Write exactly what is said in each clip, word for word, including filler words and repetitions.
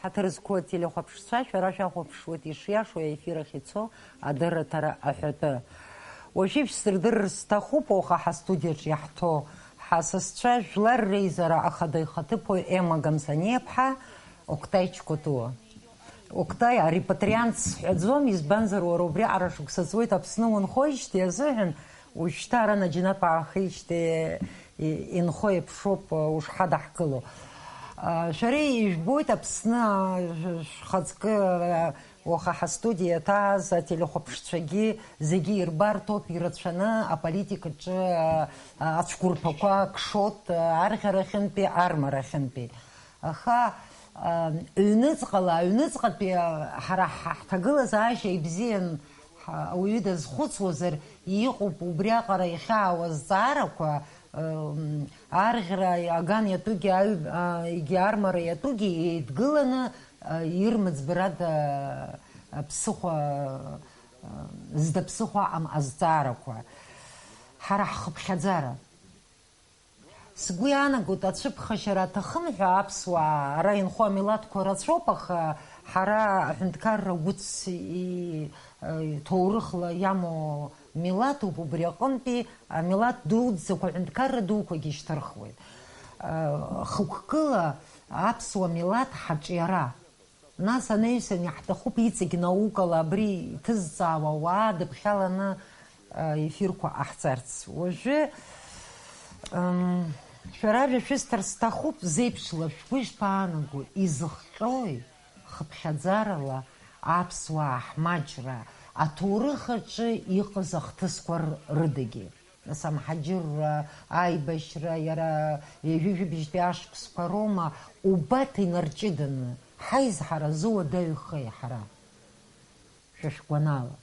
Ҳаҭыр зқәу ателехәаԥшцәа, шәара шәахәаԥшуеит ишиашоу аефир ахь ицо адырраҭара аҳәатәы. Уажәы ишәсырдырыр сҭахуп, уаха ҳастудиаҿ иаҳҭо ҳасасцәа, жәлар реизара ахада ихаҭыԥуаҩ Ема Гамсаниаԥҳа, Октай Чкотуа. Октай, арепатриант сҳәаӡом, избанзар, уара убриаҟара шықәса ҵуеит Аԥсны унхоижьҭеи азыҳәан, уажәшьҭа ара Наџьнатә аахижьҭеи и-, инхо еиԥшоуп, ушҳадаҳкыло. А, шәара ижәбоит Аԥсны, а, шәхаҵкы, а, уаха ҳастудиа иаҭааз ателехәаԥшцәагьы зегьы ирбарҭоуп, ирацәаны аполитикаҿы, а, а, ацәқәырԥақәа кшоит, а, арӷьарахьынтәи, армарахьынтәи. Аха, а, ҩныҵҟала, аҩныҵҟатәи, а, ҳара ҳа-, ҳҭагылазаашьа ибзиан, ҳа-, ауаҩы дазхәыцуазар, иҟоуп убриаҟара ихьаауа азҵаарақәа, м, арӷьара аган иатәугьы, аҩ-, а, егьи армара иатәугьы еидгыланы, а, ирмыӡбарада, а, ԥсыхәа, а, зда ԥсыхәа аҟам азҵаарақәа. Ҳара ҳхыԥхьаӡара. Сгәы иаанагоит, ацәыԥхашьара аҭахым ҳәа аԥсуаа ара инхо амилаҭқәа рацәоуп, аха ҳара аҳәынҭқарра гәыцс и-, иҭоурыхла иамоу милаҭуп, убри аҟынтәи амилаҭ дуӡӡақәа, аҳәынҭқарра дуқәагьы ишьҭырхуеит. Хықәкыла аԥсуа милаҭ ҳаҿиара. Нас анаҩсан иаҳҭахуп иҵегь наукала абри иҭызҵаауа ауаа дыԥхьаланы, а, ефирқәа ҟаҳҵарц. Уажәы, м, шәара ажәа шәысҭар сҭахуп, зеиԥшла шәгәы ишԥаанаго, изыхҟьои хыԥхьаӡарала аԥсуаа ҳмаҷра, аҭоурых аҿы иҟаз ахҭысқәа р-, рыдагьы? Нас амҳаџьырра, аибашьра, иара ҩажәи жәибжьтәи ашықәсқәа роума убарҭ инарҷыданы, ҳаизҳара азы уадаҩхеи ҳара? Шәа шәгәанала.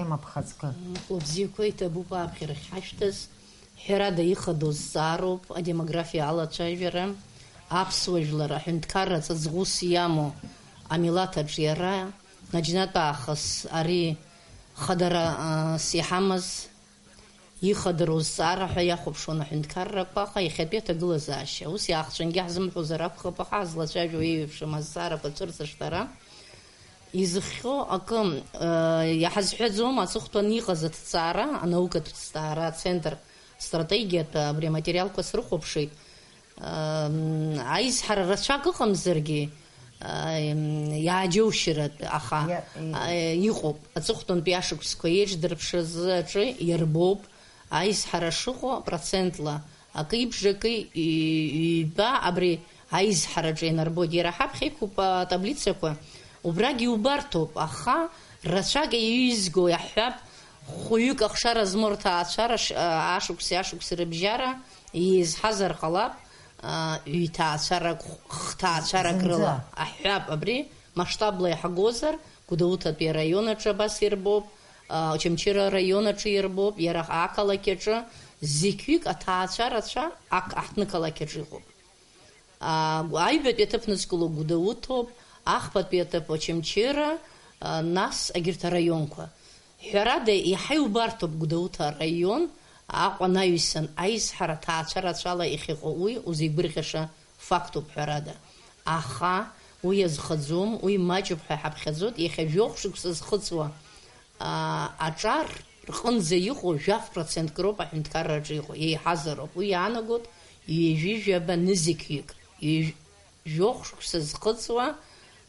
Ема, бхаҵкы. Хәлыбзиақәа, иҭабуп ааԥхьара ахьҳашәҭаз. Ҳәарада, ихадоу зҵаароуп адемографиа алацәажәара, аԥсуа жәлар аҳәынҭқарра ҵаҵӷәыс иамоу амилаҭ аҿиара, наџьнатә аахыс ари хадарас иҳамаз, ихадароу зҵаара ҳәа иахәаԥшуан аҳәынҭқаррақәа, аха иахьатәи аҭагылазаашьа, ус иаахҵәангьы ҳзымҳәозар акәхап, аха ҳазлацәажәо еиуеиԥшым азҵаарақәа цәырҵышт ара. Изыхҟьо акы, э, иаҳазҳәаӡом, аҵыхәтәан иҟаз аҭҵаара, анаукатә ҭҵаара ацентр стратегиатә абри аматериалқәа срыхәаԥшит. Ам, аизҳара рацәак ыҟамзаргьы, ам, иааџьоушьаратәы, аха, Иа-, и- а, иҟоуп. Аҵыхәтәантәи ашықәсқәа еиҿдырԥшразы аҿы иарбоуп аизҳара шыҟоу процентла. Акы ибжакы и-, ҩба абри аизҳараҿы ианарбоит. Иара ҳаԥхьа иқәуп атаблицақәа, убрагь иубарҭоуп, аха рацәак еиҩызго иаҳҳәап, хәҩык ахшара змоу рҭаацәара ш-, а, ашықәси ашықәси рыбжьара еизҳазар ҟалап, а, ҩ-ҭаацәарак, х-, хҭаацәарак Зынӡа. Рыла. Аҳҳәап, абри масштабла иаҳагозар, Гәдоуҭатәи араион аҿы абас ирбоуп, а, Очамчыра араион аҿы ирбоуп, иара ақалақь аҿы зықьҩык аҭаацәа рацәа ак-, аҳҭнықалақь аҿы иҟоуп. А, аҩбатәи аҭыԥ нызкыло Гәдоуҭоуп, ахԥатәи аҭыԥ Очамчыра, а, нас агьырҭ араионқәа. Ҳәарада, иаҳа иубарҭоуп Гәдоуҭа араион Аҟәа анаҩсан аизҳара ҭаацәа рацәала иахьыҟоу уи узеигәырӷьаша фактуп, ҳәарада. Аха уи иазхаӡом, уи маҷуп ҳәа ҳаԥхьаӡоит, иахьа жәохә шықәса зхыҵуа, аа, аҿар рҟынӡа иҟоу жәаф процентк роуп аҳәынҭқарраҿы иҟоу, еиҳазароуп. Уи иаанагоит ҩажәи жәаба нызқьҩык, ҩажә-, жәохә шықәса зхыҵуа,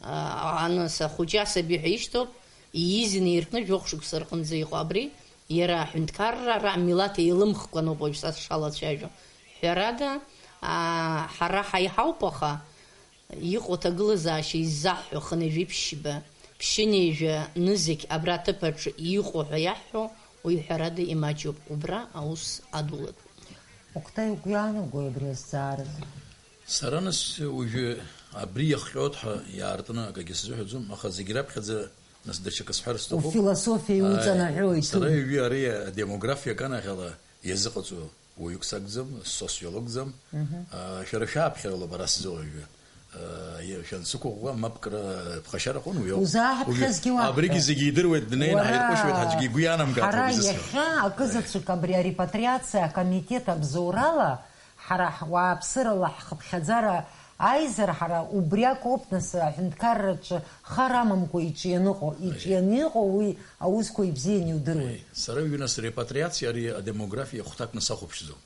аа, аныс ахәыҷы асаби ҳәа ишьҭоуп, ииз инеиркны жәохә шықәса рҟынӡа иҟоу абри, иара аҳәынҭқарра ара амилаҭ еилымхкәа ноуп уажә са сшалацәажәо. Ҳәарада, аа, ҳара ҳаиҳауп, аха иҟоу аҭагылазаашьа иззаҳҳәо хынҩажәи ԥшьба, ԥшьынҩажәа нызқь абра аҭыԥ аҿы иҟоу ҳәа иаҳҳәо, уи ҳәарада имаҷуп, убра аус адулатәуп. Октай, угәы иаанагои абри азҵаараз? Сара, нас, уажәы абри иахҟьоит ҳәа иаартны акагьы сзыҳәаӡом, аха зегь раԥхьаӡа, нас, даҽакы сҳәар сҭахуп. Уфилософиа Ааи, иуҵанаҳәоит. Сара ҩажәи ари адемографиа аганахьала иазыҟаҵо уаҩык сакәӡам, социологӡам. Мгм. Аа, шәара шәааԥхьарала бара сзы уажәы. Аа, шәансықәыӷәӷәа, мап кра ԥхашьарахон уи ауп. Узааҳаԥхьазгьы уаҳҳәо. Абригьы зегьы идыруеит, днеины ҳаирҟәышуеит, ҳаӡәгьы игәы ианамгар ҳәа ҳара изысҳәо. Иахьа акызаҵәык абри арепатриациа акомитет абзоурала ҳара ҳ-, уааԥсырала ҳхыԥхьаӡара Аизара ҳара убриак ауп, нас, аҳәынҭқарраҿы хар амамкәа иҿианы иҟоу, иҿианы иҟоу уи аусқәа ибзианы иудыруеит. Сара уи нас репатриациа ари адемографиа хәҭакны сахәаԥшӡом.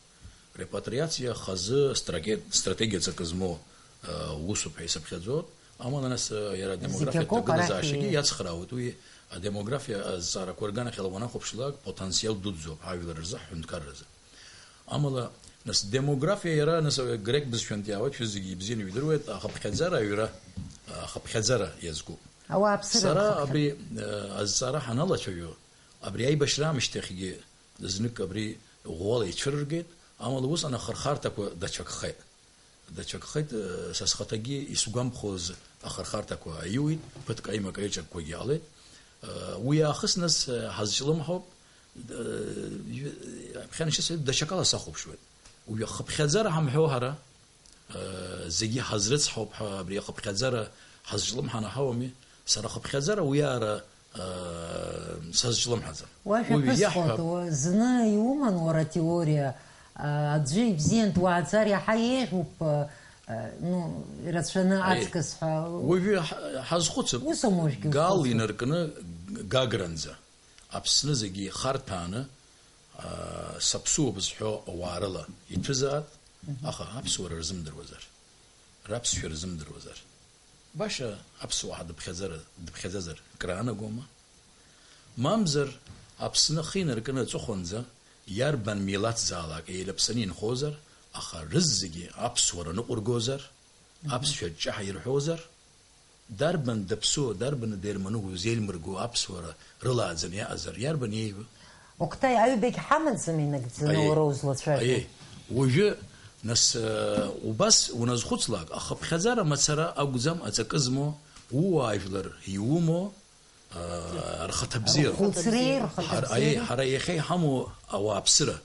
Репатриациа хазы стратег-, стратегиа ҵакы змоу, э, усуп ҳәа исыԥхьаӡоит. Амала нас, э, иара адемографиатә ҭагылазаашьагьы иацхраауеит. Уи адемографиа азҵаарақәа рганахьала уанахәаԥшлак, потенциал дуӡӡоуп ҳажәлар рзы, ҳҳәынҭқарразы. Амала, нас, демографиа иара, нас, грек бызшәантә иаауеит, шәа зегьы ибзианы ижәдыруеит, ахыԥхьаӡара аҩра, ахыԥхьаӡара иазкуп. Ауааԥсыра Сара рхыԥхьаӡара. Абри, э, азҵаара ҳаналацәажәо, абри аибашьра аамышьҭахьгьы знык абри ӷәӷәала ицәырыргеит, амала усҟан ахырхарҭақәа даҽакхеит. Даҽакхеит, э, са схаҭагьы исгәамԥхоз ахырхарҭақәа аиуит, ԥыҭк аимак аиҿакқәагьы ҟалеит. Э, уи аахыс нас, э, ҳазҿлымҳауп, э, ҩ-, ԥхьа ншьыцәеит, даҽакала сахәаԥшуеит. Уи ахыԥхьаӡара ҳамҳәо ҳара, э, зегьы ҳазрыцҳауп ҳәа абри ахыԥхьаӡара ҳазҿлымҳаны ҳауами? Сара ахыԥхьаӡара уи ара, э, сазҿлымҳаӡам. Уажәа Уи ԥысҟоит, иаҳҳәап. уа-, зны иуман уара атеориа, а, аӡәы ибзиан дуааӡар иаҳа еиӷьуп, а, а, ну, ирацәаны Аиеи. аҵкыс ҳәа. Уажәы ҳ-, ҳазхәыцып. Ус аума уажәгьы Гал узхәыцуа? инаркны Гагранӡа. Аԥсны зегьы ихарҭәааны, аа, саԥсуоуп зҳәо ауаа рыла иҭәызаат, Мгм. аха аԥсуара рзымдыруазар, раԥсшәа рзымдыруазар, баша аԥсуаа дыԥхьаӡара-, дыԥхьаӡазар краанагома? Мамзар, Аԥсны ахы инаркны аҵыхәанӡа иарбан милаҭзаалак еилаԥсаны инхозар, аха рызегьы аԥсуара ныҟәыргозар, Мгм. аԥсшәа ҷҷаҳа ирҳәозар, Дарбан даԥсуа, дарбан дерману узеилмырго аԥсуара рылааӡаны иаҟазар, иарбан еиӷьу? Октай, аҩбагь ҳамаӡам инагӡаны Аиеи. уара узлацәажәо. Аиеи. Уажәы, нас, э, убас уназхәыцлак, ахыԥхьаӡара мацара акәӡам аҵакы змоу, ууаажәлар иумоу, э, рхаҭабзиара. Рхәыцреи, Ҳар-, аиеи, рхаҭабзиареи. ҳара иахьа иҳамоу ауааԥсыра.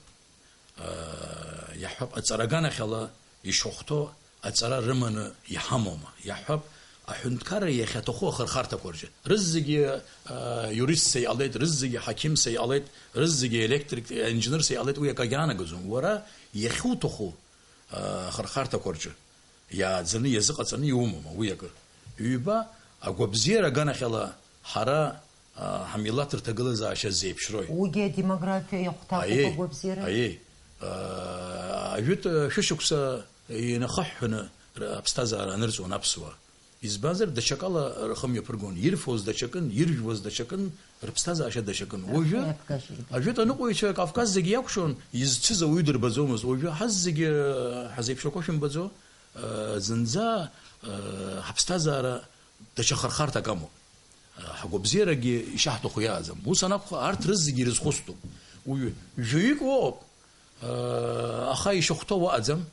Иаҳҳәап, аҵара аганахьала ишахәҭоу аҵара рыманы иҳамоума? Иаҳҳәап, аҳәынҭқарра иахьаҭаху ахырхарҭақәа рҿы. Рызегьы, а, иуристса иҟалеит, рызегьы ҳақьымса иҟалеит, рызегьы електрик, инженерса иҟалеит, уи акагьы аанагаӡом. Уара иахьуҭаху, а, ахырхарҭақәа рҿы иааӡаны, иазыҟаҵаны иумоума уи акы? Ҩба, агәабзиара аганахьала ҳара, а, ҳамилаҭ рҭагылазаашьа зеиԥшрои? Уигьы адемографиа иахәҭакуп Аиеи, агәабзиара. Аиеи. А, ажәытә шәышықәса инахыҳәҳәаны р-, аԥсҭазаара анырҵон аԥсуаа. Избанзар, даҽакала рхы мҩаԥыргон, ирфоз даҽакын, иржәуаз даҽакын, рыԥсҭазаашьа даҽакын. Уажәы Иаԥгашьагьы. Ажәытә аныҟәаҩцәа Кавказ зегьы иакәшон, изцыз ауаҩы дырбаӡомызт. Уажәы ҳаззегьы, ҳазеиԥшрақәо шәымбаӡо? Э, зынӡа, э, ҳаԥсҭазаара даҽа хырхарҭак амоуп. Э, ҳгәабзиарагьы ишаҳҭаху иаҟаӡам. Ус анакәха, арҭ рызегьы ирызхәыцтәуп. Уаҩы, жәаҩык ыҟоуп, э, аха ишахәҭоу ыҟаӡам.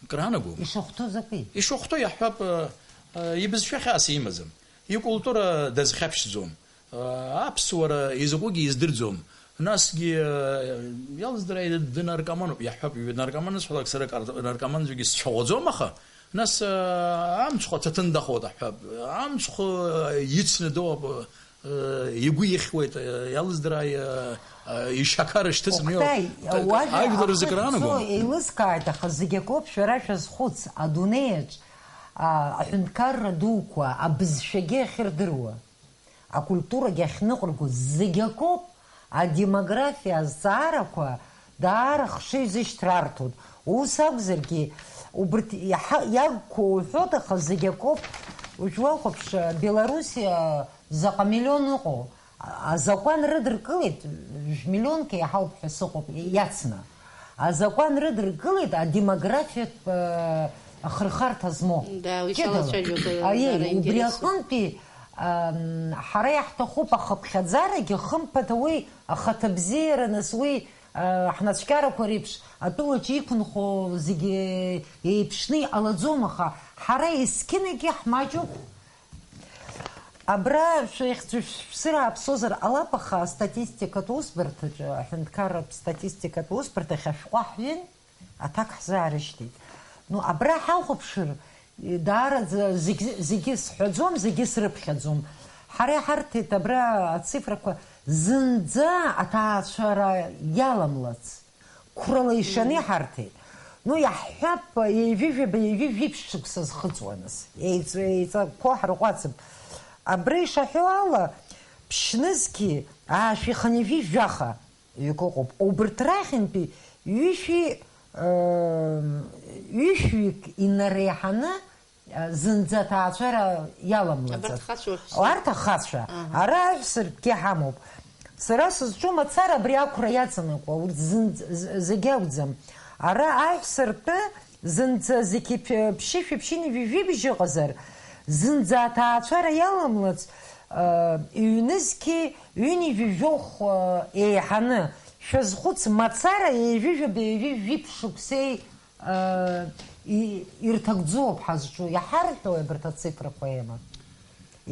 Акранагома? Ишахәҭоу закәи? Ишахәҭоу иаҳҳәап, э, э, ибызшәа хьаас имаӡам. Икультура дазхьаԥшӡом. Аԥсуара изакәугьы издырӡом. Насгьы, э, иалыздырааи днаркомануп, иаҳҳәап, наркоман сҳәалак, сара кар-, наркоманцәагьы сцәаӷәаӡом, аха, нас, э, амцхә аҭаҭын дахоит, аҳәап, амцхә, э, ицны доуп, э, игәы ихьуеит, э, иалыздырааи, э, э, ишьақар шьҭыҵны иоуп. Октай, К-, уажәы ажәлар рзы ахы акраанагом. Цо еилыскааит, аха зегь акоуп, шәара шәазхәыц, адунеиаҿ, а, аҳәынҭқарра дуқәа, абызшәагьы ахьырдыруа. Акультурагьы ахьныҟәырго зегь акоуп, адемографиа азҵаарақәа даара хшыҩзышьҭра арҭоит. Ус акәзаргьы, убырҭ иаҳа-, иагқәоу уҳәоит, аха зегь акоуп. Уажә уахәаԥш, Белоруссиа заҟа миллион ыҟоу? А-, азакәан рыдыркылеит, жәмиллионк еиҳауп ҳәа сыҟоуп иацны. Азакәан рыдыркылеит адемографиатә, э, ахырхарҭа змоу. Да, уи Ҷыдала. Салацәажәоит, э, Аиеи, дара убри интересуп. Аҟынтәи, ам, ҳара иаҳҭахуп ахыԥхьаӡарагьы, хымԥада уи ахаҭабзиара, нас уи, э, ҳнацәкьарақәа реиԥш атәылаҿы иқәынхо зегьы еиԥшны иҟалаӡом, аха ҳара есқьынагьы ҳмаҷуп. Абра шәыхьӡ-, шәсырааԥсозар ҟалап, аха астатистикатә усбарҭаҿы, аҳәынҭқарратә статистикатә усбарҭахь ашәҟәы ҳҩын, аҭак ҳзаарышьҭит. Ну, абра ҳахәаԥшыр, даараӡа зегь, зегьы сҳәаӡом, зегьы срыԥхьаӡом. Ҳара иҳарҭеит абра ацифрақәа зынӡа аҭаацәара иаламлац. Қәрала ишаны иҳарҭеит. Ну, иаҳҳәап, ҩажәижәаба, ҩажәи жәиԥшь шықәса зхыҵуа, нас. Еиҵ-, еиҵақәо ҳарҟәацып. Абра ишаҳәо ала, ԥшьнызқьи аашәи хынҩажәи жәаха ҩык ыҟоуп. Убырҭ рахьынтәи ҩышәи, ыы, ҩышәҩык инареиҳаны, ы, зынӡа аҭаацәара иаламлаӡац. Абарҭ ахацәа уҳәшьа. Арҭ ахацәа. Аҳа. Ара аҳәсыртәгьы ҳамоуп. Сара сызҿу мацара абри ақәра иаҵанакуа, урҭ зынӡ-, з-, зегьы акәӡам. Ара аҳәсыртәы зынӡа зқьи ԥ-, ԥшьышәи ԥшьынҩажәи жәибжь ыҟазар, зынӡа аҭаацәара иаламлац, ы, ҩнызқьи ҩынҩажәи жәохә, ы, еиҳаны, шәазхәыц, мацара ҩажәижәаба ҩажәи жәиԥшь шықәсеи, ы, и-, ирҭагӡоуп ҳазҿу, иаҳарҳәои абарҭ ацифрақәа еимак?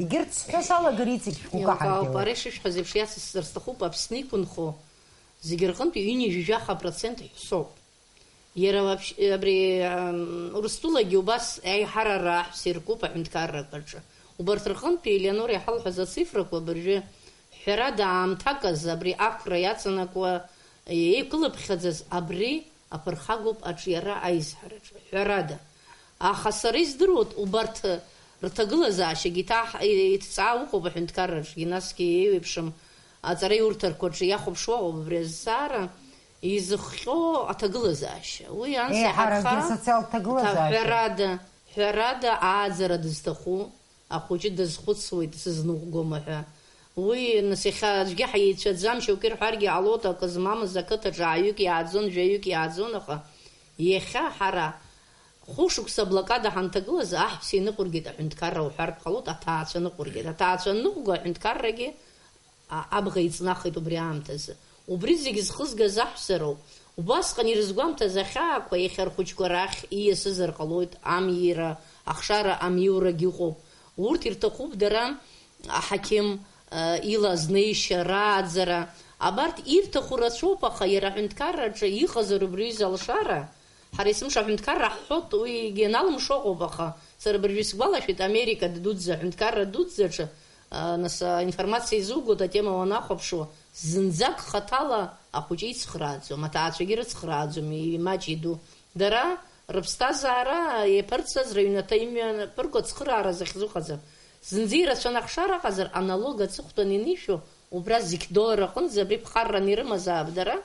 Егьырҭ сҳәо салагар, иҵегь шәгәы Еилкаауп, каҳаргьы ауеит. Ара ишышәҳәаз еиԥш, иацысҵар сҭахуп, Аԥсны иқәынхо зегьы рҟынтә ҩынҩажәи жәаха процент ҳәсоуп. Иара вообще, абри, ам, Урыстәылагьы убас аиҳарара аҳәса иркуп аҳәынҭқаррақәа рҿы. Убарҭ рҟынтәи Елеонора иҳалҳәаз ацифрақәа абыржәы, ҳәарада, аамҭак азы абри ақәра иаҵанакуа еиқәылыԥхьаӡаз абри аԥырхагоуп аҿиара аизҳараҿы, ҳәарада. Аха сара издыруа, убарҭ рҭагылазаашьагьы иҭаҳ-, иҭҵаауа ыҟоуп аҳәынҭқарраҿгьы, насгьы еиуеиԥшым аҵараиурҭақәа рҿы иахәаԥшуа ыҟоуп абри азҵаара изыхҟьо аҭагылазаашьа. Уи анс Еиҳаракгьы иҳарха, асоциалтә ҭагылазаашьа. Ҳәарада, ҳәарада, ааӡара дызҭаху ахәыҷы дазхәыцуеит, сызныҟәгома ҳәа. Уи, нас, иахьа аӡәгьы ҳиеицәаӡам, шьоукы ирҳәаргьы ҟалоит, акы змамыз ақыҭаҿы ааҩык иааӡон, жәаҩык иааӡон, аха иахьа ҳара хәышықәса аблокада ҳанҭагылаз, аҳәса иныҟәыргеит аҳәынҭқарра уҳәартә ҟалоит, аҭаацәа ныҟәыргеит. Аҭаацәа аныҟәго аҳәынҭқаррагьы а-, абӷа иҵнахит убри аамҭазы. Убри зегь зхызгаз аҳәсароуп. Убасҟан ирызгәамҭаз ахьаақәа иахьа рхәыҷқәа рахь ииасызар ҟалоит, амиира, ахшара амиурагь ыҟоуп. Урҭ ирҭахуп дара аҳақьым, э, ила азнеишьа, рааӡара. Абарҭ ирҭаху рацәоуп, аха иара аҳәынҭқарраҿы иҟазар убри аҩыза алшара, Ҳара есымша аҳәынҭқарра ҳҳәоит, уигьы аналымшо ыҟоуп, аха сара абыржәы исгәалашәеит, Америка дуӡӡа, аҳәынҭқарра дуӡӡаҿы, а, нас, а, информациа изугоит атема уанахәаԥшуа, зынӡак хаҭала ахәыҷы ицхрааӡом, аҭаацәагьы рыцхрааӡом, имаҷ иду. Дара рыԥсҭазаара еиԥырҵаз, рыҩнаҭа имҩаԥырго ацхыраара захьӡу ыҟаӡам. Зынӡа ирацәаны ахшара ыҟазар, аналог аҵыхәтәан ианишәо, убра зқь доллар аҟынӡа абри ԥхарраны ирымазаап дара,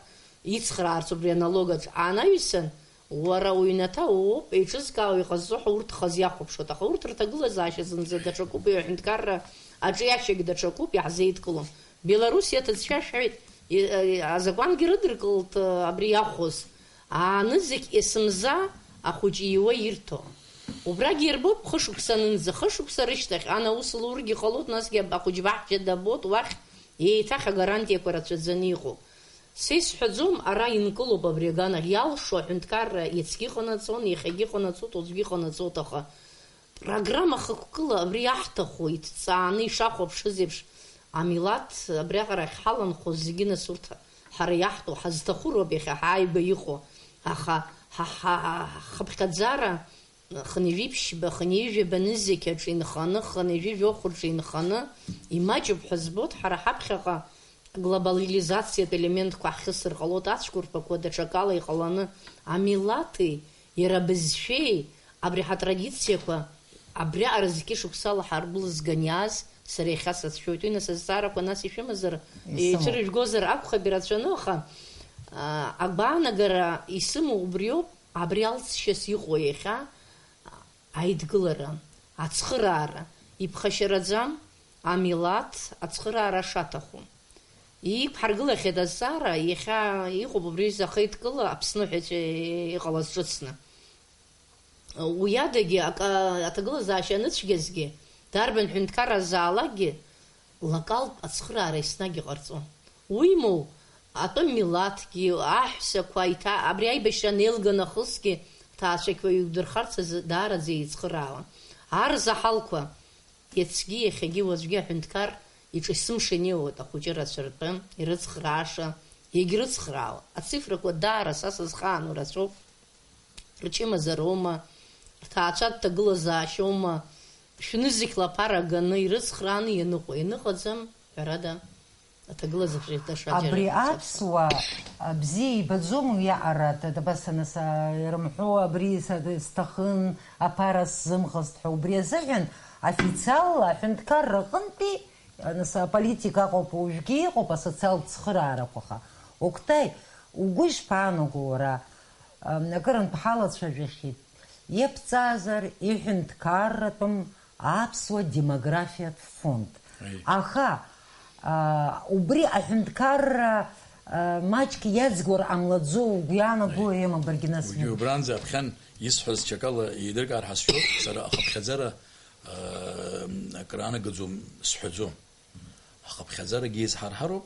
ицхраарц убри аналог аҿы. Анаҩсан, уара уҩнаҭа ууп, еиҿызкаау иҟазҵо ҳәа урҭ хаз иахәаԥшуеит, аха урҭ рҭагылазаашьа зынӡа даҽакуп, аҳәынҭқарра аҿиашьагь даҽакуп, иаҳзеидкылом. Белоруссиа аҭыӡшәа шәҳәеит, и-, и-, азакәангьы рыдыркылт, э, абри иахәоз. Ааны зегь есымза ахәыҷы иуа ирҭо. Убрагьы ирбоит хышықәса анынӡа, хышықәса рышьҭахь, ан аус лургьы ҟалоит, насгьы ахәыҷ баҳча дабоит, уахь еиҭах агарантиақәа рацәаӡаны иҟоуп. Са исҳәаӡом, ара инкылоуп абри аганахь, иалшо аҳәынҭқарра иацгьы иҟанаҵон, иахьагьы иҟанаҵоит, уаҵәгьы иҟанаҵоит, аха программа хықәкыла абри иаҳҭаху иҭҵааны ишахәаԥшыз еиԥш, амилаҭ абриаҟара ахьҳаланхоз зегьы нас урҭ ҳара иаҳтәу, ҳазҭаху роуп иахьа ҳааигәа иҟоу, аха ҳа, ҳа, ҳа, ҳхыԥхьаӡара Хынҩажәи ԥшьба, хынҩажәи жәаба нызқь аҿы инханы, хынҩажәи жәохә рҿы инханы, имаҷуп ҳәа збоит ҳара ҳаԥхьаҟа аглобализациатә елементқәа ҳхьысыр ҟалоит, ацәқәырԥақәа даҽакала иҟаланы, амилаҭи, иара абызшәеи, абри ҳатрадициақәа, абриаҟара зқьи шықәсала ҳаргәылызган иааз, сара иахьа сацәшәоит. Уи нас азҵаарақәа нас ишәымазар, исымоуп, ицәырыжәгозар акәхап ирацәаны, аха, а, агәаанагара исымоу убриоуп. Абри алҵшьас иҟоу иахьа аидгылара, ацхыраара, иԥхашьараӡам амилаҭ ацхыраара шаҭаху. Иқәҳаргылахьеит азҵаара, иахьа иҟоуп убри аҩыза ахеидкыла Аԥсны ҳәа иҟалаз ҿыцны. Уи адагьы, акы, аҭагылазаашьа аныцәгьазгьы, дарбан ҳәынҭқарра азаалакгьы, локалтә ацхыраара еснагь иҟарҵон. Уимоу, атәым милаҭгьы, аҳәсақәа, иҭа-, абри аибашьра анеилга нахысгьы, ҭаацәақь уаҩ иудырхарц азы даараӡа еицхыраауан. Арзаҳалқәа, иацгьы, иахьагьы, уаҵәгьы аҳәынҭқар иҿы есымша инеиуеит ахәыҷы рацәа ртәы, ирыцхрааша, иагьрыцхраауа. Ацифрақәа даара са сызхаану рацәоуп. Рчымазароума, рҭаацәа дҭагылазаашьоума, шәнызқь лаԥара ганы ирыцхрааны ианыҟоу, ианыҟаӡам, ҳәарада, Аҭагылазаашьа даҽаӡәы Абри аԥсуаа, а, бзиа ибаӡом уи аҟара, т-, т-, абас аныс, а, ирымҳәо, абри са-, сҭахын, аԥара сзымхызт ҳәа, убри азыҳәан официалла аҳәынҭқарра аҟынтәи, аныс, аполитика ыҟоуп, уажәгьы иҟоуп асоциалтә цхыраарақәа, аха, Октай, угәы ишԥаанаго уара? Ам, акырынтә ҳалацәажәахьеит, иаԥҵазар иҳәынҭқарратәым аԥсуа демографиатә фонд. Аи. Аха, а, убри аҳәынҭқарра, а, маҷк иаӡгуар ҟамлаӡо угәы иаанаго, Аи. Ема, баргьы нас Уигьы убранӡа аԥхьан исҳәаз чакала еидыркаар ҳәа сшәоит, сара ахыԥхьаӡара, а, акраанагаӡом сҳәаӡом. Ахыԥхьаӡарагьы еизҳарҳароуп,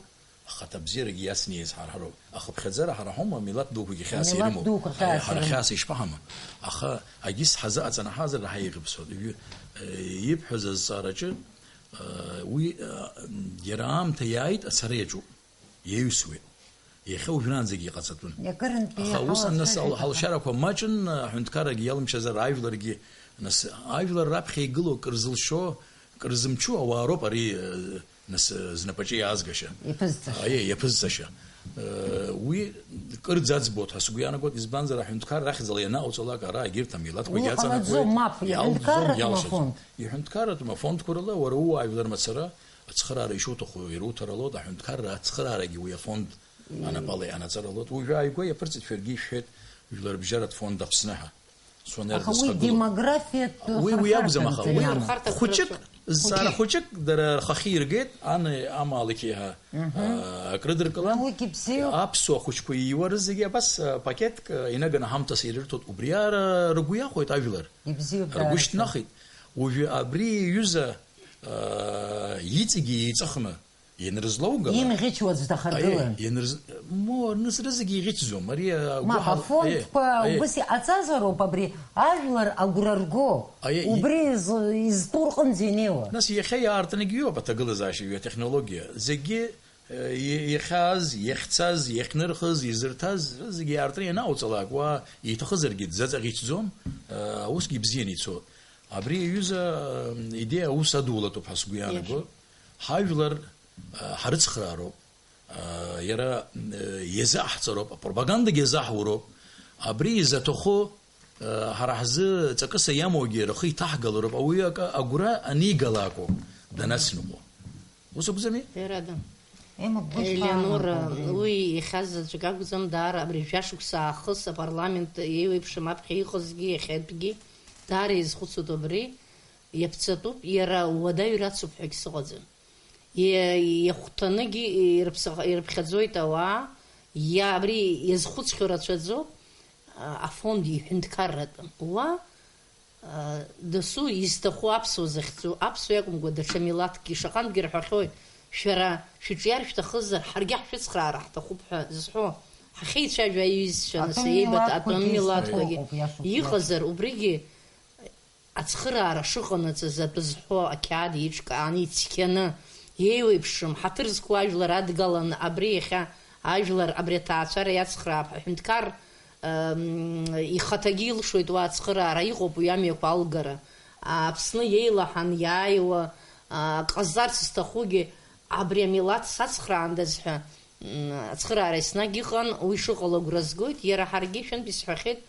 ахаҭабзиарагьы иацны еизҳарҳароуп. Ахыԥхьаӡара ҳара ҳаума, амилаҭ дуқәагьы хьаас Амилаҭ ирымоуп. дуқәа хьаас Ҳара ирымоуп. хьаас ишԥаҳама? Аха агьыс ҳазыҟаҵаны ҳазар ҳаиӷьыԥсуеит. Ҩы-, э, ибҳәаз азҵаараҿы, э, уи, э, иара аамҭа иааит, ацара иаҿуп, иаҩсуеит. Иахьа уажәраанӡагьы иҟаҵатәын. Акырынтәи Аха ус аныс иҳалацәажәахьеит, аха. ҳалшарақәа маҷын, аҳәынҭқарагьы иалымшазар, ажәларгьы, нас, ажәлар раԥхьа игылоу кыр зылшо, кыр зымчу ауаа роуп ари, э, нас, э, знапаҿы иаазгашьа. Иаԥызҵаша. Аиеи, иаԥызҵаша. Э, уи кыр ӡаӡбоит ҳәа сгәы иаанагоит, избанзар, аҳәынҭқарра ахьӡала ианаҟауҵалак, ара егьырҭ амилаҭқәагьы Уи ҟанаҵом, аҵанакуеит, мап, иалҵӡом, иҳәынҭқарратәым иалшаӡом. афонд. Иҳәынҭқарратәым афондқәа рыла уара ууаажәлар мацара ацхыраара ишуҭаху ируҭаралоит, аҳәынҭқарра ацхыраарагьы уи афонд Анапала иҟанаҵаралоит. Уажәы ааигәа иаԥырҵит, шәаргьы ишәҳәеит, жәларбжьаратә фонд Аԥсны ҳәа. Сонер Аха уи дызхагылоуп. демографиатә Уи, уи акәӡам, аха, хырхарҭа уи хырхарҭа хәыҷык, хырхарҭа. зҵаара Хәыҷык. хәыҷык дара рхахьы иргеит, ани амаалықь еиҳа, Мгм. а, акрыдыркылан. Уигьы бзиоуп. Аԥсуа хәыҷқәа ииуа рызегьы абас, а, пакетк, а, инаганы ҳамҭас ирырҭоит. Убриаара ргәы иахәеит ажәлар. Ибзиоуп, Ргәы даараӡа. шьҭнахит. Уажәы абри иҩыза, а, иҵегьы еиҵыхны Ианрызлоугала. Имӷьычуа аӡә дахаргылан. Аиеи, ианрыз-, мо, рнызра зегьы иӷьычӡом. Ари, а, Мап, гәаҳал-, афондқәа аиеи, аиеи. убас иҟаҵазароуп абри ажәлар агәра рго. Аиеи, и- Убри из-, изтәу рҟынӡа инеиуа. Нас иахьа иаартны егьиоуп аҭагылазаашьа, иатехнологиа. Зегьы, э, и-, иахьааз, иахьцаз, иахьнырхыз, изырҭаз, зегьы иаартны ианаауҵалак, уа иҭахызаргьы дзаҵаӷьычӡом, э, усгьы ибзианы ицоит. Абри аҩыза, э, идеиа аус адулатәуп ҳәа сгәы иаанагоит. Иашоуп. Ҳажәлар ҳарыцхраароуп, иара иазаҳҵароуп, апропагандагьы иазаҳуроуп. Абри изаҭаху, ҳара ҳзы ҵакыс иамоугьы рхы иҭаҳгалароуп, ауаҩы акы агәра анигалакоуп данацныҟәо. Ус акәӡами? Ҳәарада. Елеонора, уи иахьа заҵәык акәӡам, даара абри жәашықәса аахыс апарламент еиуеиԥшым аԥхьа иҟазгьы иахьатәгьы даара иазхәыцуеит абри, иаԥҵатәуп, иара уадаҩ рацуп ҳәагьы сыҟаӡам. Иа-, иахәҭаныгьы ирыԥсах-, ирыԥхьаӡоит ауаа, иа-, абри иазхәыцхьоу рацәаӡоуп, а, афонд иҳәынҭқарратәым. Уа, а, дасу изҭаху аԥсуа захьӡу, аԥсуа иакәымкәа, даҽа милаҭкгьы шаҟантәгьы рҳәахьоит, шәара шәыҿиар шәҭахызар, ҳаргьы ҳшәыцхраара ҳҭахуп ҳәа зызҳәо, ҳахьеицәажәо аҩызцәа, нас, еибаҭатәым милаҭқәагьы иҟоуп, иашоуп, иашоуп. Иҟазар, убригьы Ацхыраара шыҟанаҵаз атәы зҳәо ақьаад еиҿкааны ицқьаны, еиуеиԥшым, ҳаҭыр зқәу ажәлар адгаланы абри иахьа ажәлар абри аҭаацәара иацхраап ҳәа аҳәынҭқар, м, ихаҭагьы илшоит уа ацхыраара, иҟоуп уи амҩақәа алгара. Аԥсны иеилаҳан иааиуа, а, ҟазҵарц зҭахугьы абри амилаҭ сацхраандаз ҳәа, М, ацхыраара еснагь ыҟан, уи шыҟало агәра згоит, иара ҳаргьы шәынтә исҳәахьеит,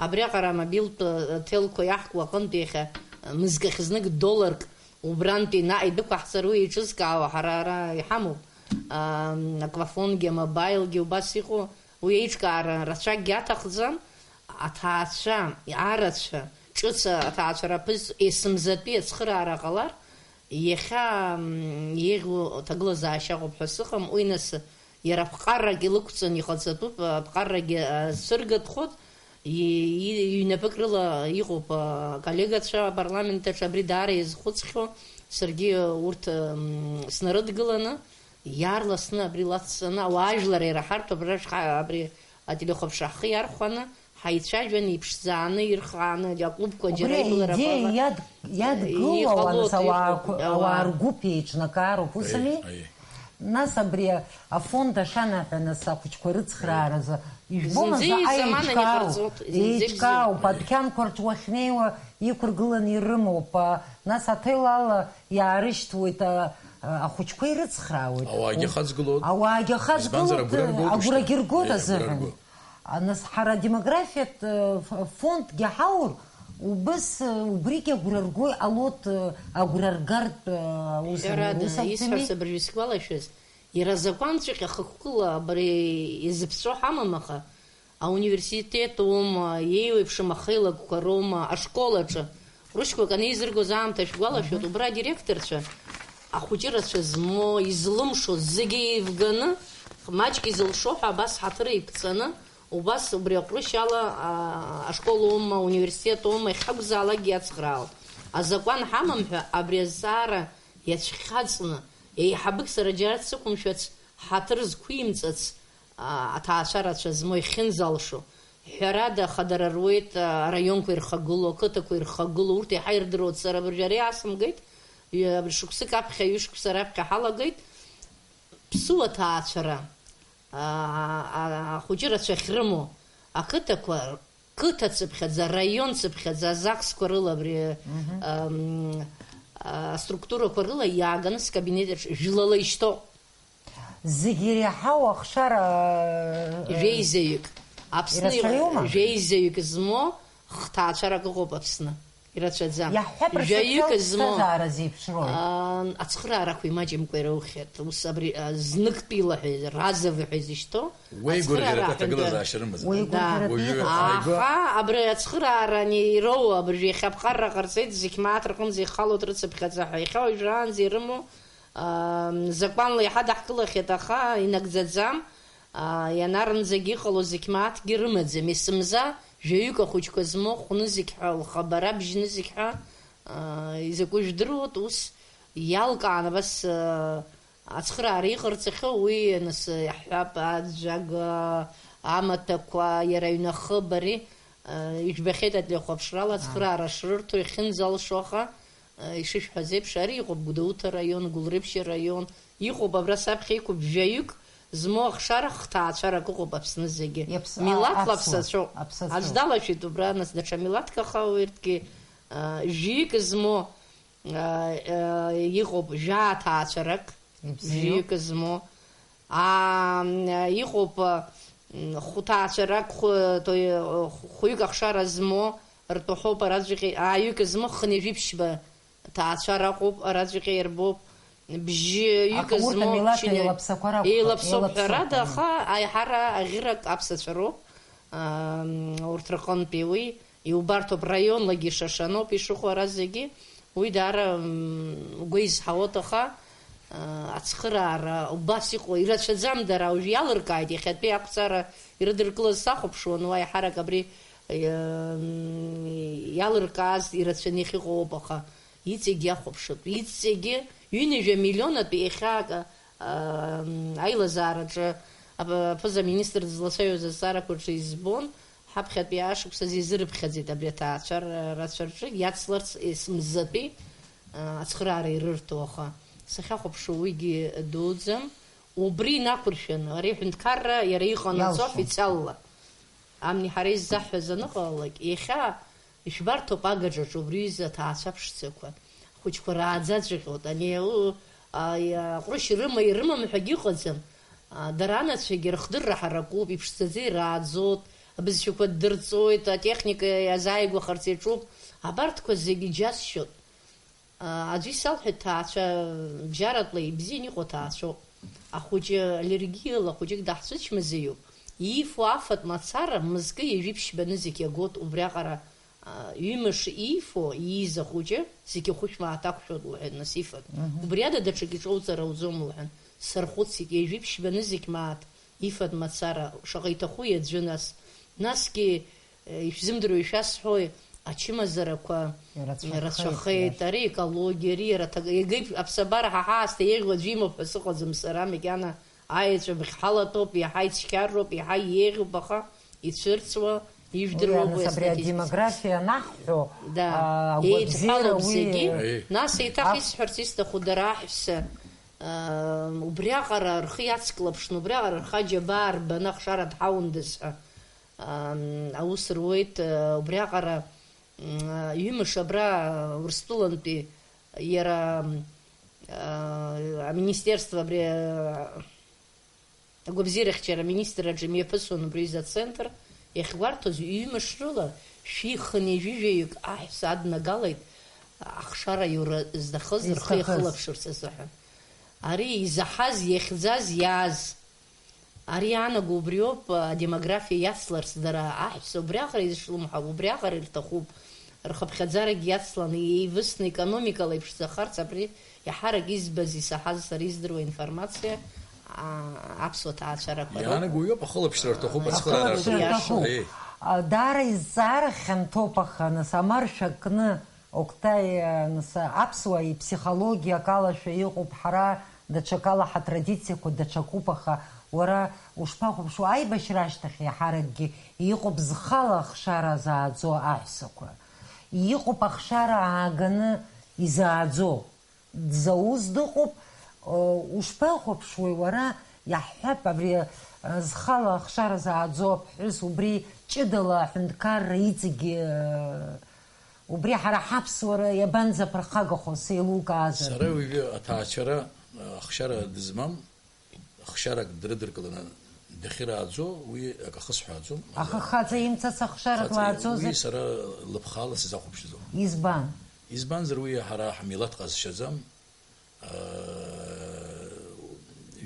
абриаҟара амобилтә, э, ҭелқәа иаҳкуа аҟынтә иахьа, э, мызкахь знык долларк убрантәи наҟ идәықәаҳҵар, уи еиҿызкаауа ҳара ара иҳамоуп, ам, аквафонгьы, амобаилгьы убас иҟоу, уи еиҿкаара рацәакгьы аҭахӡам, аҭаацәа, арацәа, ҿыц аҭаацәара аԥызҵо есымзатәи ацхыраара ҟалар, Иахьа, м, еиӷьу аҭагылазаашьа ыҟоуп ҳәа сыҟам, уи нас иара аԥҟаррагьы лықәҵан иҟаҵатәуп, аԥҟаррагьы, а, цәыргатәхоит, и-, и-, ҩнапык рыла иҟоуп, а, аколлегацәа апарламент аҿы, абри даара иазхәыцхьоу, саргьы урҭ, м, снарыдгыланы, иаарласны абри лацҵаны, ауаажәлар ираҳартә абра шҳа-, абри ателехәаԥшра ҳхы иархәаны, Ҳаицәажәан, иԥшӡааны, ирхааны, аклубқәа џьара Убри аибылрақәа аидеиа ала иад-, иадгылоу, иҟалоит, аныс, ауаа иҟоуп, қәа-, ауаа. ауаа ргәыԥ еиҿнакаароуп, усами? Аиеи, аиеи. Нас абри афонд ашанаҳәа, нас, ахәыҷқәа рыцхрааразы, ижәбома, Зынӡа заҟа изамана еиҿкаау? иҟарҵоит, зынӡа Еиҿкаауп, ибзиоуп. адәқьанқәа рҿы уахьнеиуа иқәыргыланы ирымоуп, а, нас аҭел ала иаарышьҭуеит, а, Ахәыҷқәа ирыцхраауеит. Ауаагьы ахаҵгылоит. Ауаагьы ахаҵгылоит, избанзар, агәра ргоит, агәрагьы ргоит, агәра азыҳәан. Ргоит. Нас ҳара адемографиатә, э, ф-, фондгьы ҳаур, убыс, э, убригьы агәра рго иҟалоит, э, агәра ргартә, э, ус, Ҳәарада, ус акәӡами? Исҳәарц абыржәы исгәалашәаз, иара азакәанҵәҟьа хықәкыла абри изыԥҵәо ҳамам, аха ауниверситет аума, еиуеиԥшым ахеилакқәа роума, ашкол аҿы рушьқәак анеизыргоз аамҭа шәгәалашәоит, мгм, убра адиректорцәа ахәыҷы рацәа змоу, излымшоз, зегьы еивганы, маҷк изылшо ҳәа абас ҳаҭыр еиқәҵаны, убас убри аҟәрышь ала, а, ашкол аума, ауниверситет аума, иахьакәзаалакгьы иацхраауан. Азакәан ҳамам ҳәа абри азҵаара иацәхьаҵны, еиҳабык сара џьара дсықәымшәац, ҳаҭыр зқәимҵац, а, аҭаацәа рацәа змоу иахьынӡалшо. Ҳәарада, хадара руеит, а, араионқәа ирхагылоу, ақыҭақәа ирхагылоу, урҭ еиҳа ирдыруеит. Сара абыржәы ари аасымгеит, ҩ-, абри шықәсык аԥхьа, ҩышықәса раԥхьа ҳалагеит, ԥсыуа ҭаацәара, а, а, а, ахәыҷы рацәа ахьрымоу, ақыҭақәа, қыҭа цыԥхьаӡа, раион цыԥхьаӡа, азаксқәа рыла абри, мгм, ам, а, аструктурақәа рыла иааганы скабинет аҿы жәлала ишьҭоуп. Зегь иреиҳау ахшара, э, Жәеизаҩык. Аԥсны ирацәаҩума? Жәеизаҩык змоу хҭаацәарак ыҟоуп Аԥсны. Ирацәаӡам. Иаҳҳәап, жәаҩык рсоциалтә змоу, ԥсҭазаара зеиԥшроу. Аа, ацхыраарақәа имаҷымкәа ираухьеит. Ус абри, а, зныктәила ҳәа, разовый ҳәа изышьҭоу. Уеигәырӷьаратәы ацхыраара аҭагылазаашьа рымазар. Уеигәырӷьаратәы уажәы иҟоуп. Ааигәа. Аха абри ацхыраара ани ироуа, абыржәы иахьа аԥҟарра ҟарҵеит, зегь мааҭ рҟынӡа ихалоит рыцыԥхьаӡа ҳәа. Иахьа уажәраанӡа ирымоу Аа, закәанла иҳадаҳкылахьеит, аха инагӡаӡам. Аа, ианарынӡагь иҟало зегь мааҭгьы рымаӡам. Есымза жәаҩык ахәыҷқәа змоу хәнызқь ҳәа лхабара, бжьнызқь ҳәа, аа, изакәу жәдыруеит, ус иалкаан абас, аа, ацхыраара иҟарҵахьоу, уи, нас, иаҳҳәап, аӡәӡәага, амаҭәақәа, иара аҩны ахыб, ари, аа, ижәбахьеит ателехәаԥшрала ацхыраара шрырҭо, иахьынӡалшо, аха, Ишышәҳәаз еиԥш, ари иҟоуп Гәдоуҭа раион, Гәылрыԥшь араион, иҟоуп абра саԥхьа иқәуп жәаҩык змоу ахшара хҭаацәарак ыҟоуп Аԥсны зегьы. Иаԥс-, а-, милаҭла аԥсуа, аԥсацәоуп. Аԥсацәоуп. Аӡә далашәеит убра, нас даҽа милаҭк аха уи урҭгьы, а, жәҩык змоу, а, а, иҟоуп, жәаа ҭаацәарак, ибзиоуп, жәҩык змоу. Аа, иҟоуп, хәҭаацәарак, хә-, то-, хәҩык ахшара змоу ртәы ҳауп, араӡәҟьа, ааҩык змоу хынҩажәи ԥшьба ҭаацәара ыҟоуп, араӡәҟьа ирбоуп, бжьҩык змоу, аха урҭ амилаҭ еилаԥсақәа ракәхап, еилаԥсоуп, ҳәарада, еилаԥсақәа. Аха аиҳара аӷьырак аԥсацәа роуп, аа, урҭ рҟынтәи уи. Иубарҭоуп, раионлагьы ишашаноуп ишыҟоу ара зегьы. Уи даара, м, угәы изҳауеит, аха, а, ацхыраара убас иҟоу ирацәаӡам дара. Уажә иалыркааит, иахьатәи ақәҵара ирыдыркылаз сахәаԥшуан, уа еиҳарак абри, э, м, иалыркааз ирацәаны иахьыҟоу ауп, аха иҵегь иахәаԥшып. Иҵегьы ҩынҩажәа миллионатәи иахьа, а, м, аилазаараҿы ап-, аԥыза-министр дызлацәажәоз азҵаарақәа рҿы избон, Ҳаԥхьатәи ашықәсазы изырыԥхьаӡеит абри аҭаацәара рацәа рҿы иацларц есымзатәи, а, ацхыраара ирырҭо, аха сахьахәаԥшуа уигьы дуӡӡам. Убри инақәыршәаны, ари аҳәынҭқарра иара иҟанаҵо иалшом. Официалла. Амни ҳара иззаҳҳәаз аныҟалалак, иахьа ишәбарҭоуп агаҿаҿы убри ҩыза аҭаацәа ԥшӡақәа. Ахәыҷқәа рааӡаҵәҟьоит, ани, у, а, иа-, аҟәрышь ирыма, ирымам ҳәагьы ыҟаӡам. А, дара анацәагьы рыхдырра ҳаракуп, иԥшӡаӡа ирааӡоит, абызшәақәа ддырҵоит, атехника иазааигәахарц иаҿуп. Абарҭқәа зегьы џьасшьоит. А, аӡәы исалҳәеит, ҭаацәа бжьаратәла ибзианы иҟоу ҭаацәоуп. Ахәыҷы аллергиала хәыҷык даҳцәыцәмазаҩуп. Иифо афатә мацара мызкы ҩажәи ԥшьба нызқь иагоит убриаҟара. А, ҩымш иифо, ииз ахәыҷы, зегьы хәышә мааҭ ақәшәоит, лҳәеит, нас ифатә. Мгм. Убри ада даҽакы иҿоуҵар ауӡом, лҳәан. Сархәыцит, ҩажәи ԥшьба нызқь мааҭ ифатә мацара, шаҟа иҭахуи аӡәы, нас? Насгьы, э, ишәзымдыруа ишәасҳәои, ачымазарақәа ирацәахеит, ирацәахеит, иашан. Ари аекологиа, ари иара аҭак-, иагеиԥ-, аԥсабара ҳа ҳаасҭа еиӷьу аӡәы имоуп ҳәа сыҟаӡам сара, макьана Аеҵәа бӷьҳалатәоуп, иаҳа ицәгьароуп, иаҳа иеиӷьуп, аха ицәырҵуа, ижәдыруа уи, абри астатистика. Адемографиа анаҳҳәо, да, а, агәабзиара еидҳәалоуп уи зегьы. Еи. Нас еиҭах ах- исҳәарц исҭаху дара аҳәса, а, убриаҟара рхы иацклаԥшны, убриаҟара рхы аџьабаа рбаны ахшара дҳаундаз ҳәа, а, аус руеит, а, убриаҟара, м, ҩымш абра Урыстәылантәи иара, м, Э, аминистерство абри, э, агәабзиарахьчара аминистрраҿы имҩаԥысуан убри аҩыза ацентр, иахьгәарҭоз, ҩымш рыла шәи хынҩажәи жәаҩык аҳәса аднагалеит, ахшара иура здахыз рхы Изҭахыз. иахылаԥшырц азыҳәан. Ари изаҳаз, иахьӡаз, иааз. Ари иаанаго убриоуп, адемографиа иацларц дара аҳәса убриаҟара изышлымҳау, убриаҟара ирҭахуп, рхыԥхьаӡарагьы иацланы, еивысны, економикала иԥшӡахарц, абри иаҳарак избаз, исаҳаз, сара издыруа информациа, а, аԥсуа ҭаацәарақәа роуп. Иаанаго уиоуп, ахылаԥшра рҭахуп, ацхыраара Ахылаԥшра рҭахуп. рҭахуп. Иашоуп. Ии. А, даара изҵаара хьанҭоуп, аха, нас, амаршәа кны, Октай, нас, аԥсуаа иԥсихологиа акалашәа иҟоуп, ҳара даҽакала ҳатрадициақәа даҽакуп, аха уара ушԥахәаԥшуа, аибашьра ашьҭахь иаҳаракгьы иҟоуп зхала ахшара зааӡо аҳәсақәа, иҟоуп ахшара ааганы изааӡо, дзауз дыҟоуп, ушԥахәаԥшуеи уара, иаҳҳәап, абри, зхала ахшара зааӡо аԥҳәыс убри ҷыдала аҳәынҭқарра иҵегьы, Убри ҳара ҳаԥсуара иабанӡаԥырхагахо, сеилукаазар? Сара уажәы аҭаацәара, ахшара дызмам, хшарак дрыдыркыланы дахьырааӡо, уи акы ахысҳәааӡом. Аха хаҵа имцац ахшара Хаҵа, длааӡозар? Уи сара лыԥхала сзахәаԥшӡом. Избан? Избанзар, уи ҳара ҳмилаҭ ҟазшьаӡам.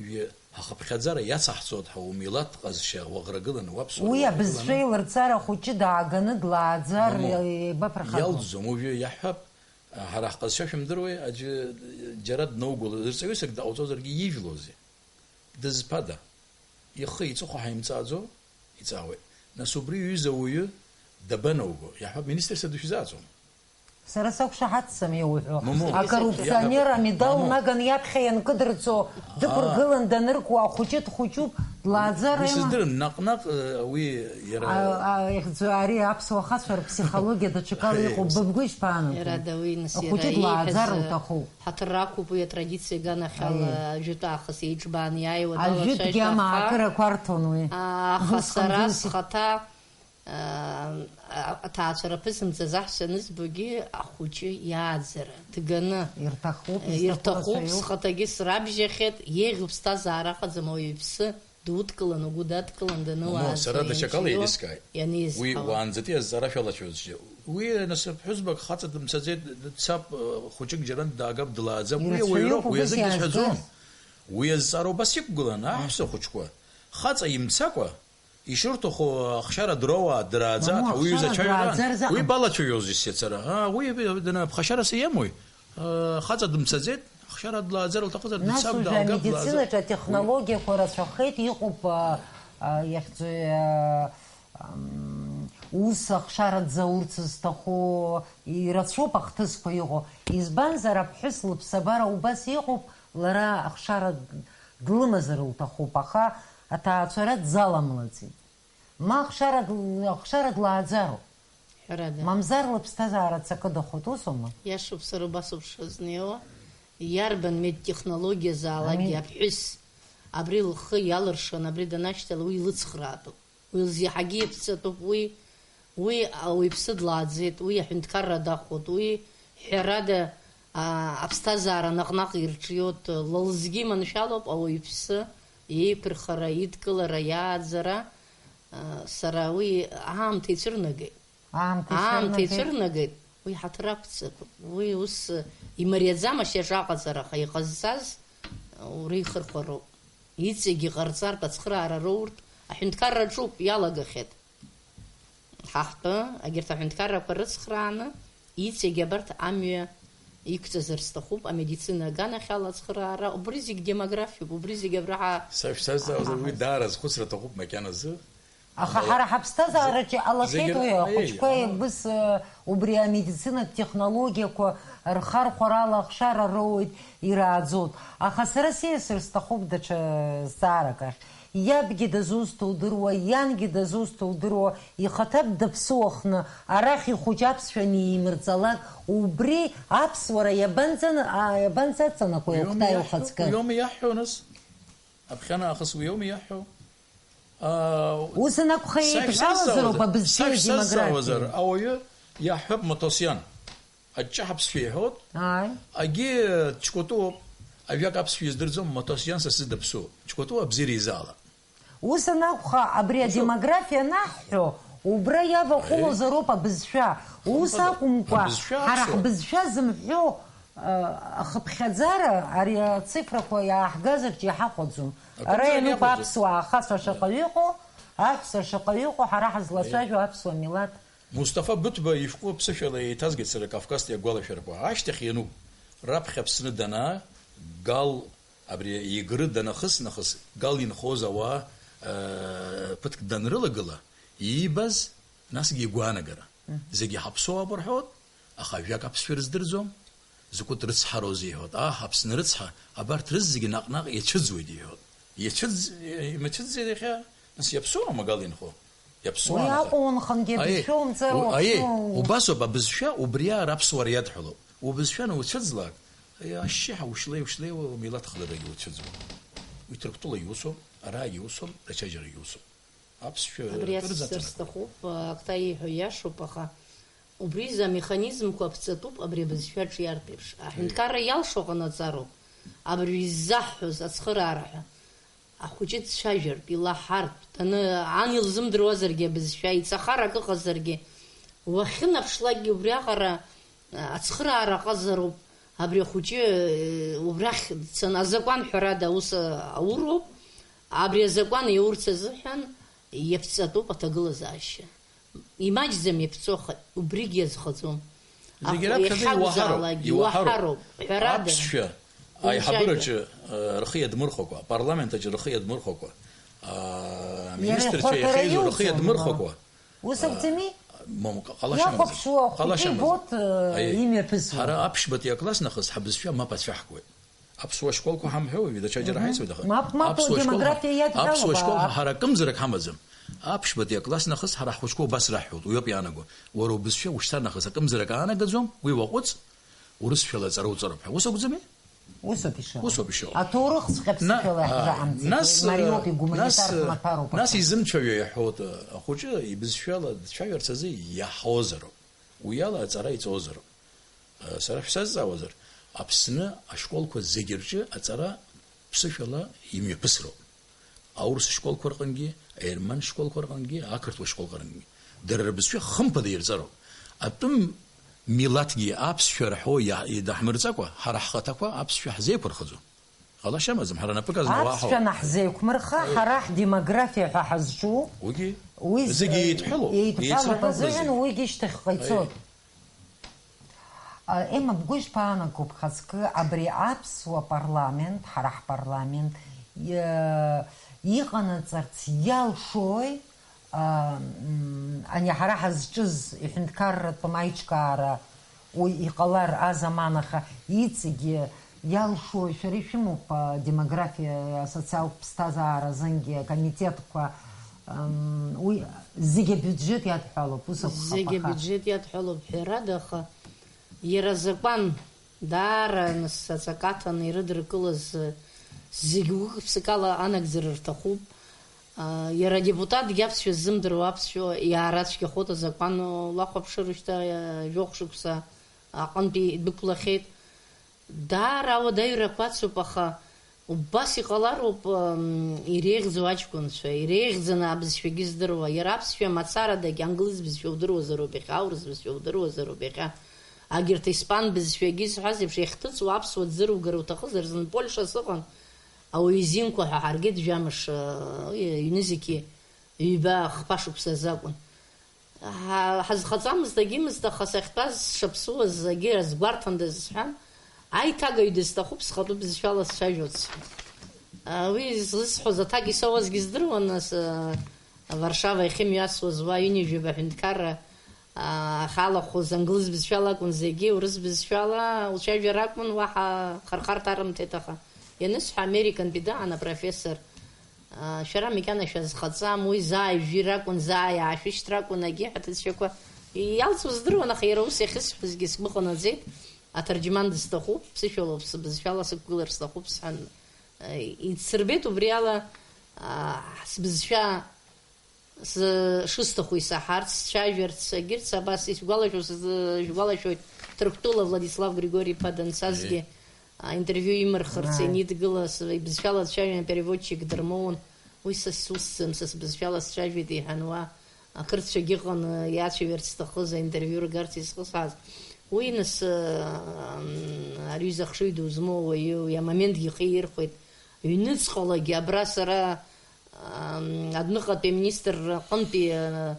Ҩы, ҳахыԥхьаӡара иацаҳҵоит ҳәа умилаҭ ҟазшьа уаӷрагыланы, уаԥсуара Уи уаӷрагыланы. Абызшәа еилырҵара хәыҷы дааганы длааӡар Мамоу, еибаԥырхагоу? Иалӡом, уажәы иаҳҳәап, ҳара ҳҟазшьа шәымдыруеи, аӡәы џьара дноугыло, рҵаҩыс акы даҟауҵозаргьы ижәлозеи? Дызԥада? Ихы иҵыхәа ҳаимҵааӡо? Иҵаауеит. Нас убри ҩыза уаҩы дабанауго? Иаҳҳәап, министрс дышәзааӡом. Сара сақәшаҳаҭӡам иуҳәо. Мамоу. Акоррупционер Иаҳҳәап. Амедал Мамоу. Наган иаԥхьа ианкыдырҵо, дықәыргылан Аа. Даныркуа, ахәыҷы дхәыҷуп, длааӡар Уи ема? Сыздырам, наҟ-наҟ, э, уи иара А, а, ихьӡ-, ари аԥсуа хацәа рԥсихологиа даҽакала Аиеи. Иҟоуп, быбгәы ишԥаанаго? Иара дауи, нас, Ахәыҷы иара длааӡар ииҳәаз, лҭахуп. Ҳаҭыр ақәуп уи атрадициа аганахьала Аиеи. Ажәытә аахыс еиҿбааны иааиуан, Ажәытәгьы алацәажәара амаакырақәа арҭон уи. Аха Усҟан сара зусҭ- схаҭа, аа, аҭаацәара ԥызымҵаз аҳәса анызбогьы ахәыҷы иааӡара, дганы, Ирҭахуп, ирҭаху ирҭаху рацәаҩуп. Схаҭагьы срабжьахьеит, еиӷьу ԥсҭазаара аҟаӡам ауаҩы иԥсы дудкылан, угәы дадкылан данылааӡа. Мамоу, сара даҽакала ианшьо, еилыскааит. Уи ианеизҳауа. Уаанӡатәи азҵаара шәалацәажәоз џьа. Уи насыԥ ҳәызбак хаҵа дымцаӡеит, дцап, хәыҷык џьарантә даагап, длааӡап. Уи Ирацәаҩуп ауаҩроуп, уи убас азынгьы иаазгаз. Сҳәаӡом. Уи азҵаароуп ас иқәгылан, аҳәса хәыҷқәа. Хаҵа имцакәа, ишырҭаху ахшара дроуа, дырааӡа, Мамоу, ҳәа уи ахшара ҩыза цәаҩа дырааӡар заҟа. Уи балацәажәоз исиацара. Аа, уи данаԥхашьара сиамои? Э, хаҵа дымцаӡеит, ахшара длааӡар лҭахызар, Нас дцап, уажәы даалгап, амедицинаҿы длааӡап. Атехнологиақәа рацәахеит, иҟоуп, а, а, иахьӡу-, а, ам, ус ахшара дзаурц зҭаху, ирацәоуп ахҭысқәа иҟоу. Избанзар, аԥҳәыс лыԥсабара убас иҟоуп, лара ахшара длымазар лҭахуп, аха аҭаацәара дзаламлаӡеит. Ма ахшара дл-, ахшара длааӡароуп. Ҳәарада. Мамзар лыԥсҭазаара цакы дахәыҭ, усоума? Иашоуп, сара убасоуп сшызнеиуа. Иарбан медтехнологиазаалакгьы Ами- аԥҳәыс абри лхы иалыршан, абри данашьҭала, уи илыцхраатәуп. Уи лзы иаҳагьы иаԥҵатәуп, уи, уи ауаҩԥсы длааӡеит, уи аҳәынҭқарра дахәот, уи ҳәарада, а, аԥсҭазаара наҟ-наҟ ирҿиоит, ла лзгьы иманшәалоуп ауаҩԥсы иеиқәырхара, идкылара, иааӡара, а, сара уи аамҭа ицәырнагеит. Аамҭа Аамҭа ицәырнагеит. Ицәырнагеит, уи ҳаҭыр ақәҵатәуп. Уи ус имариаӡам ашьаҿа аҟаҵара, аха иҟазҵаз ура ихырхәароуп. Иҵегь иҟарҵартә ацхыраара роуртә аҳәынҭқарра аҿуп, иалагахьеит. Ҳа ҳтәы, егьырҭ аҳәынҭқаррақәа рыцхрааны, иҵегь абарҭ амҩа иқәҵазар сҭахуп, амедицина аганахьала ацхыраара, убри зегь демографиоуп, убри зегь абраҟа Са шәсазҵаауазар, уи даара азхәыцра аҭахуп макьаназы. Аха Ала-, ҳара ҳаԥсҭазаараҿы зегь-, иҟалахьеит зегь уи, ра-, ахәыҷқәа еи, еибыс, э, убри амедицинатә технологиақәа рхархәарала ахшара роуеит, ирааӡоит. Аха сара сиасыр сҭахуп даҽа зҵаарак ахь. Иабгьы дызусҭоу удыруа, иангьы дызусҭоу удыруа, ихаҭа даԥсуахны, арахь ихәыҷы аԥсшәа анимырҵалак, убри аԥсуара иабанӡан-, а, иабанӡаҵанакуеи Уи аума Октай иаҳҳәо? Ухаҵкы? Уи аума иаҳҳәо, нас? Аԥхьанаахыс уи аума иаҳҳәо? Аа, Ус анакәха, са еидҳәалазароуп шәсазҵаауазар, абызшәеи са шәсазҵаауазар, адемографиеи. Ауаҩы иаҳҳәап, Матосиан. Аҷҷаҳа ԥсшәа иҳәоит. Ааи. Агьи ҷкәытәуп. Ажәак аԥсшәа издырӡом, Матосиан са сзы даԥсуоуп. Џьгәатәуа абзиара изаала. Ус анакәха, абри адемографиа анаҳҳәо, убра иаваҟәылозароуп абызшәа. Ус акәымкәа, ҳара ҳбызшәа зымҳәо, э, ахыԥхьаӡара, ари ацифрақәа иааҳгазаргьы иҳахәаӡом. Ара иануп аԥсуаа ахацәа шаҟаҩы ыҟоу, аҳәса шаҟаҩы ыҟоу, ҳара ҳазлацәажәо аԥсуа милаҭ. Мусҭафа Быҭәба ишәҟәы ԥсышәала еиҭазгеит сара Кавказтәи агәалашәарақәа. Ашьҭахь иануп, раԥхьа Аԥсны данаа, Гал абри Егры данахыс нахыс, Гал инхоз ауаа, э, ԥыҭк данрылагыла, иибаз, насгьы игәаанагара. Зегьы ҳаԥсуаауп рҳәоит, аха ажәак аԥсшәа рыздырӡом. Закәытә рыцҳароузеи иҳәоит. Аҳ, Аԥсны рыцҳа, абарҭ рызегьы наҟ-наҟ иацәыӡуеит, иҳәоит. Иацәыӡ-, имацәыӡзеи иахьа? Нас иаԥсуама Гал инхо? Иаԥсуан, уи аха акәу, унхангьы Аиеи, бызшәа умҵар, у-, аиеи, уаԥсуоу? Убасоуп, абызшәа убриаа раԥсуара иадҳәалоуп. Убызшәа ануцәыӡлак, аиа, ашьшьыҳәа ушьлеи-ушьлеиуа умилаҭ хадагьы уцәыӡуам. Уи Ҭырқәтәыла иусуп, араагьы усуп, даҽаџьарагьы усуп. Аԥсшәа Абри рырҵаҵәҟьа. Ацәцар сҭахуп, акта ииҳәо иашоуп, аха убри изы амеханизмқәа аԥҵатәуп абри абызшәаҿ иарҭеиԥш. Аҳәынҭқарра иалшо ҟанаҵароуп, абыржәы иззаҳҳәоз ацхыраара ҳәа. Ахәыҷы дцәажәартә, илаҳартә, даны, ан илзымдыруазаргьы абызшәа, иҵахар акы ыҟазаргьы, уахьынаԥшлакгьы убриаҟара, а, ацхыраара ҟазароуп, абри ахәыҷы, э, убрахь дцаны, азакәан ҳәарада аус, а, ауроуп, абри азакәан иаурц азыҳәан иаԥҵатәуп аҭагылазаашьа. Имаҷӡам иаԥҵоу, аха убригьы иазхаӡом. Зегьы Аха раԥхьаӡа иуаҳароуп, иахьакәзаалак иуаҳароуп. Иуаҳароуп. Ҳәарада, Аԥсшәа аиҳабыраҿы, э, рхы иадмырхәакәа, апарламент аҿы рхы иадмырхәакәа, аа, Иара аминистрцәа ихәарҭара иахьеизо рхы иуӡом, иадмырхәакәа, ус акәӡами? Мамка, ҟалашьа амаӡам. Иахәаԥшуа ахәыҷы Ҟалашьа амаӡам. Ибоит, э, Аиеи. Имҩаԥысуа. Ҳара аԥшьбатәи акласс нахыс ҳабызшәа мап ацәаҳкуеит. Аԥсуа школқәа ҳамҳәои, даҽаџьара Мгм. Ҳаицуеит, аха Мап, мап, аԥсуа школ, демографиа иадҳәалоуп, аԥсуа школ а- ҳара акымзарак ҳамаӡам. Аԥшьбатәи акласс нахыс ҳара ҳхәыҷқәа убас раҳҳәоит, уи ауп иаанаго. Уара убызшәа ушьҭа нахыс акымзарак аанагаӡом, уи уаҟәыҵ, урысшәала аҵара уҵароуп ҳәа. Ус акәӡами? Усоуп ишыҟоу. Усоуп ишыҟоу. Аҭоурых ҵәҟьа На-, ԥсышәала а, иаҳзаҳамҵеит. нас, Мариоуп а, игуманитартә нас, а, маҭәароуп нас аха. Изымцәажәо иаҳәоит, а, ахәыҷы ибызшәала дцәажәарц азы иаҳозароуп. Уи ала аҵара иҵозароуп. Сара шәсазҵаауазар, Аԥсны ашколқәа зегьы рҿы аҵара ԥсышәала имҩаԥысроуп. Аурыс школқәа рҟынгьы, аерман школқәа рҟынгьы, ақырҭуа школқәа рҟынгьы. Дара рыбызшәа хымԥада ирҵароуп. Атәым милаҭгьы аԥсшәа рҳәо иа-, идаҳмырҵакәа, ҳара ҳхаҭақәа аԥсшәа ҳзеиқәырхаӡом. Ҟалашьа амаӡам, ҳара напык азна уаҳауа. Аԥсшәа наҳзеиқәмырха, ҳара ҳдемографиа ҳәа ҳазҿу, Уигьы уи з-, зегьы еидҳәалоуп, еидҳәалоуп еицырҳәалоуп азыҳәан зегьы. Уигьы ишьҭахьҟа ицоит. Аиеи. А, Ема, бгәы ишԥаанаго бхаҵкы абри аԥсуа парламент, ҳара ҳпарламент, иа-, иҟанаҵарц иалшои? А, м, ани ҳара ҳазҿыз иҳәынҭқарратәым аиҿкаара уи иҟалар азаман, аха иҵегьы иалшо, шәара ишәымоуп, а, демографиа, асоциалтә ԥсҭазаара азынгьы акомитетқәа, м, уи зегьы абиуџьет иадҳәалоуп, ус акәхап, Зегьы аха абиуџьет иадҳәалоуп ҳәарада, аха иара азакәан Даара нас аҵакы аҭаны ирыдыркылаз, зегь гәык-ԥсыкала анагӡара рҭахуп. Иара адепутатгьы аԥсшәа ззымдыруа аԥсшәа иаарацәгьахоит, азакәан лахәаԥшыр шьҭа жәохә шықәса аҟынтәи идәықәлахьеит. Даара ауадаҩрақәа ацуп, аха Убас иҟалароуп, м, иреиӷьӡоу аҷкәынцәа, иреиӷьӡаны абызшәагьы здыруа, иара аԥсшәа мацарадагь англыз бызшәа удыруазароуп иахьа, аурыс бызшәа удыруазароуп иахьа, агьырҭ испан бызшәагьы зҳәаз еиԥш, иахьҭыҵуа аԥсуа дзыру-гару уҭахызар, зны Польша сыҟан, ауаҩы изинқәа ҳәа ҳаргеит жәамш, ы, ҩнызқьи ҩба-хԥа шықәса азы акәын. Ҳа-, ҳазхаҵамызт, агьымызт, аха сахьтәаз, сшаԥсуаз, агьи азгәарҭандаз сҳәан, аиҭагаҩ дысҭахуп, схатәы бызшәала сцәажәоит сҳәан. А, уи зысҳәоз аҭак исоуазгьы здыруан, нас, а, Варшава иахьымҩасуаз уа ҩынҩажәаба аҳәынҭқарра, а, ахьалахәыз англыз бызшәала акәын зегьы, урыс бызшәала уцәажәар акәын, уаҳа хархарҭа арымҭеит, аха ианысҳәа, Американтәи даан апрофессор, Шәара макьана шәазхаҵам, уи заа ижәир акәын, заа иаашәышьҭыр акәын, агьи ҳаҭыӡшәақәа иалҵуаз здыруан, аха иара ус иахьысҳәозгьы сгәы ҟанаҵеит, аҭырџьман дысҭахуп, ԥсышәалоуп, сыбызшәала сықәгылар сҭахуп сҳәан, идсырбеит убри ала, сбызшәа сы-, шысҭаху исаҳарц, сцәажәарц, агьырҭ абас исгәалашәо сзы-, шәгәалашәоит, Ҭырқәтәыла Владислав Григори-иԥа данцазгьы, Еи. Аинтервиу имырхырц Ааи. Ианидгыла, с-, ибызшәала дцәажәон, апереводчик дырмоуан. Уи са сусӡам, са сбызшәала сцәажәеит, иҳәан уа. Ақырҭцәагьы ыҟан, иацәажәарц зҭахыз, аинтервиу ргарц изхысҳәааз. Уи, нас, м, ари ҩыза хшыҩ ду змоу ауаҩы, уи амоментгьы ихы иирхәеит. Ҩныҵҟалагьы абра сара, м, адәныҟатәи аминистр аҟынтәи, а,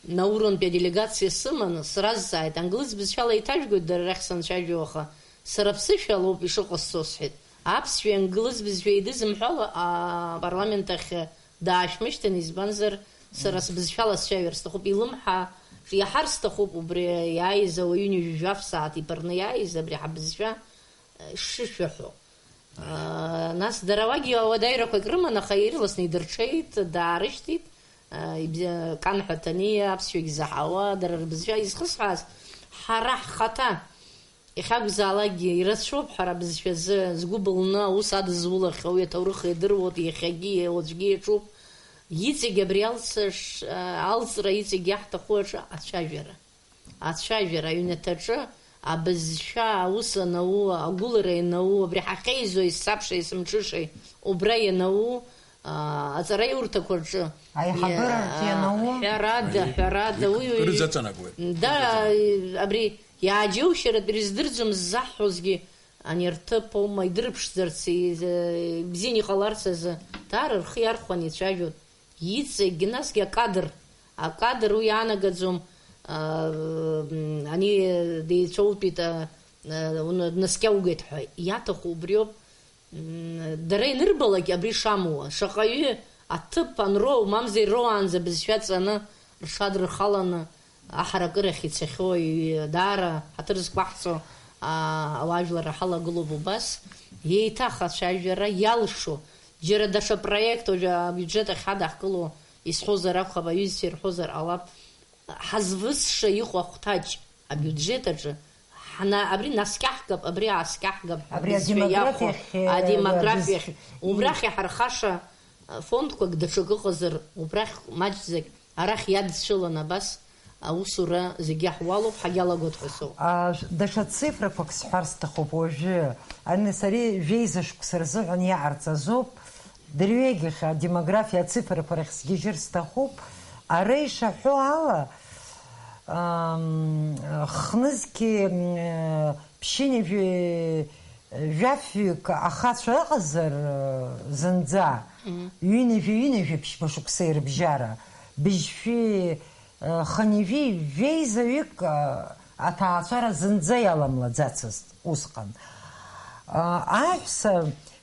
Наурантәи аделегациа сыманы сразҵааит, англыз бызшәала еиҭажәгоит дара рахь санцәажәо, аха сара ԥсышәалоуп ишыҟасҵо, сҳәеит. Аԥсшәеи англыз бызшәеи еидызымҳәало апарламент ахь даашәмышьҭын, избанзар, сара сбызшәала сцәажәар сҭахуп, илымҳа иаҳар сҭахуп, убри иааиз ауаҩы ҩажәи жәаф сааҭ иԥырны иааиз абри ҳабызшәа, э, шышәаҳәо. Аа, нас дара уагьы ауадаҩрақәак рыман, аха ирласны идырҽеит, даарышьҭит, аа, ибзиа-, канҳәа ҭани, аԥсшәагь заҳауа, дара рбызшәа изхысҳәааз, ҳара ҳхаҭа иахьакәзаалакгьы ирацәоуп, ҳара абызшәазы згәы былны аус адызулахьоу, уи аҭоурых иадыруеит, иахьагьы, уаҵәгьы иаҿуп. Иҵегь абри алҵш-, алҵра, иҵегь иаҳҭаху аҿы ацәажәара. Ацәажәара аҩнаҭаҿы абызшәа аус анауу, агәылара ианауу, абри ҳахьеизо есцаԥшеи есымҽышеи убра ианауу, аа, аҵараиурҭақәа рҿы Аиҳабыра иа-, рҿы ианауу? Ҳәарада, ҳәарада, уи, уи, Ирыҵаҵанакуеит. Да, Ирыҵаҵанакуеит. Абри иааџьоушьаратәы ирыздырӡом ззаҳҳәозгьы, ани рҭыԥ аума идырԥшӡарц, и-, бзианы иҟаларц азы, даара рхы иархәаны ицәажәоит. Иҵегь, насгьы акадр, акадр уи иаанагаӡом, аа, м, ани деицәоутәит, а, а, уны-, днаскьаугеит ҳәа иаҭаху убриоуп. М, дара ианырбалак абри шамуа, шаҟаҩы аҭыԥ анроу, мамзар ироуаанӡа бызшәа ҵаны, рҽадырхаланы, аҳаракырахь ицахьоу, даара ҳаҭыр зқәаҳҵо, аа, ауаажәлар ҳалагылоуп убас, еиҭах ацәажәара иалшо, џьара даҽа проект уажәы абиуџьет ахь ҳадаҳкыло, исҳәозар акәхап, аҩызцәа ирҳәозар ҟалап, ҳазвысша иҟоу ахәҭаҷ абиуџьет аҿы, ҳна-, абри наскьаҳгап, абри ааскьаҳгап ҳәа Абри бызшәа адемографиа иахәо, ахь, э, адемографиа ахь, бызшәа. Убрахь иҳархаша, э, фондқәак даҽакы ыҟазар, убрахь маҷӡак Арахь иадцәыланы абас аусура зегьы иаҳуалуп, ҳагьалагоит ҳәа соуп. А, даҽа цифрақәак сҳәар сҭахуп уажәы. Ани сареи жәеиза шықәса рзыҳәан иҟарҵаз ауп. Дырҩегьых адемографиа ацифрақәа рахь сгьежьыр сҭахуп. Ара ишаҳәо ала, ам, хнызқьи, м, ԥшьынҩажәи жәафҩык ахацәа ыҟазар, зынӡа, Мгм. ҩынҩажәи ҩынҩажәи ԥшьба шықәса ирыбжьара, быжьшәи, хынҩажәи жәеизаҩык аҭаацәара зынӡа иаламлаӡацызт усҟан. Аҳәса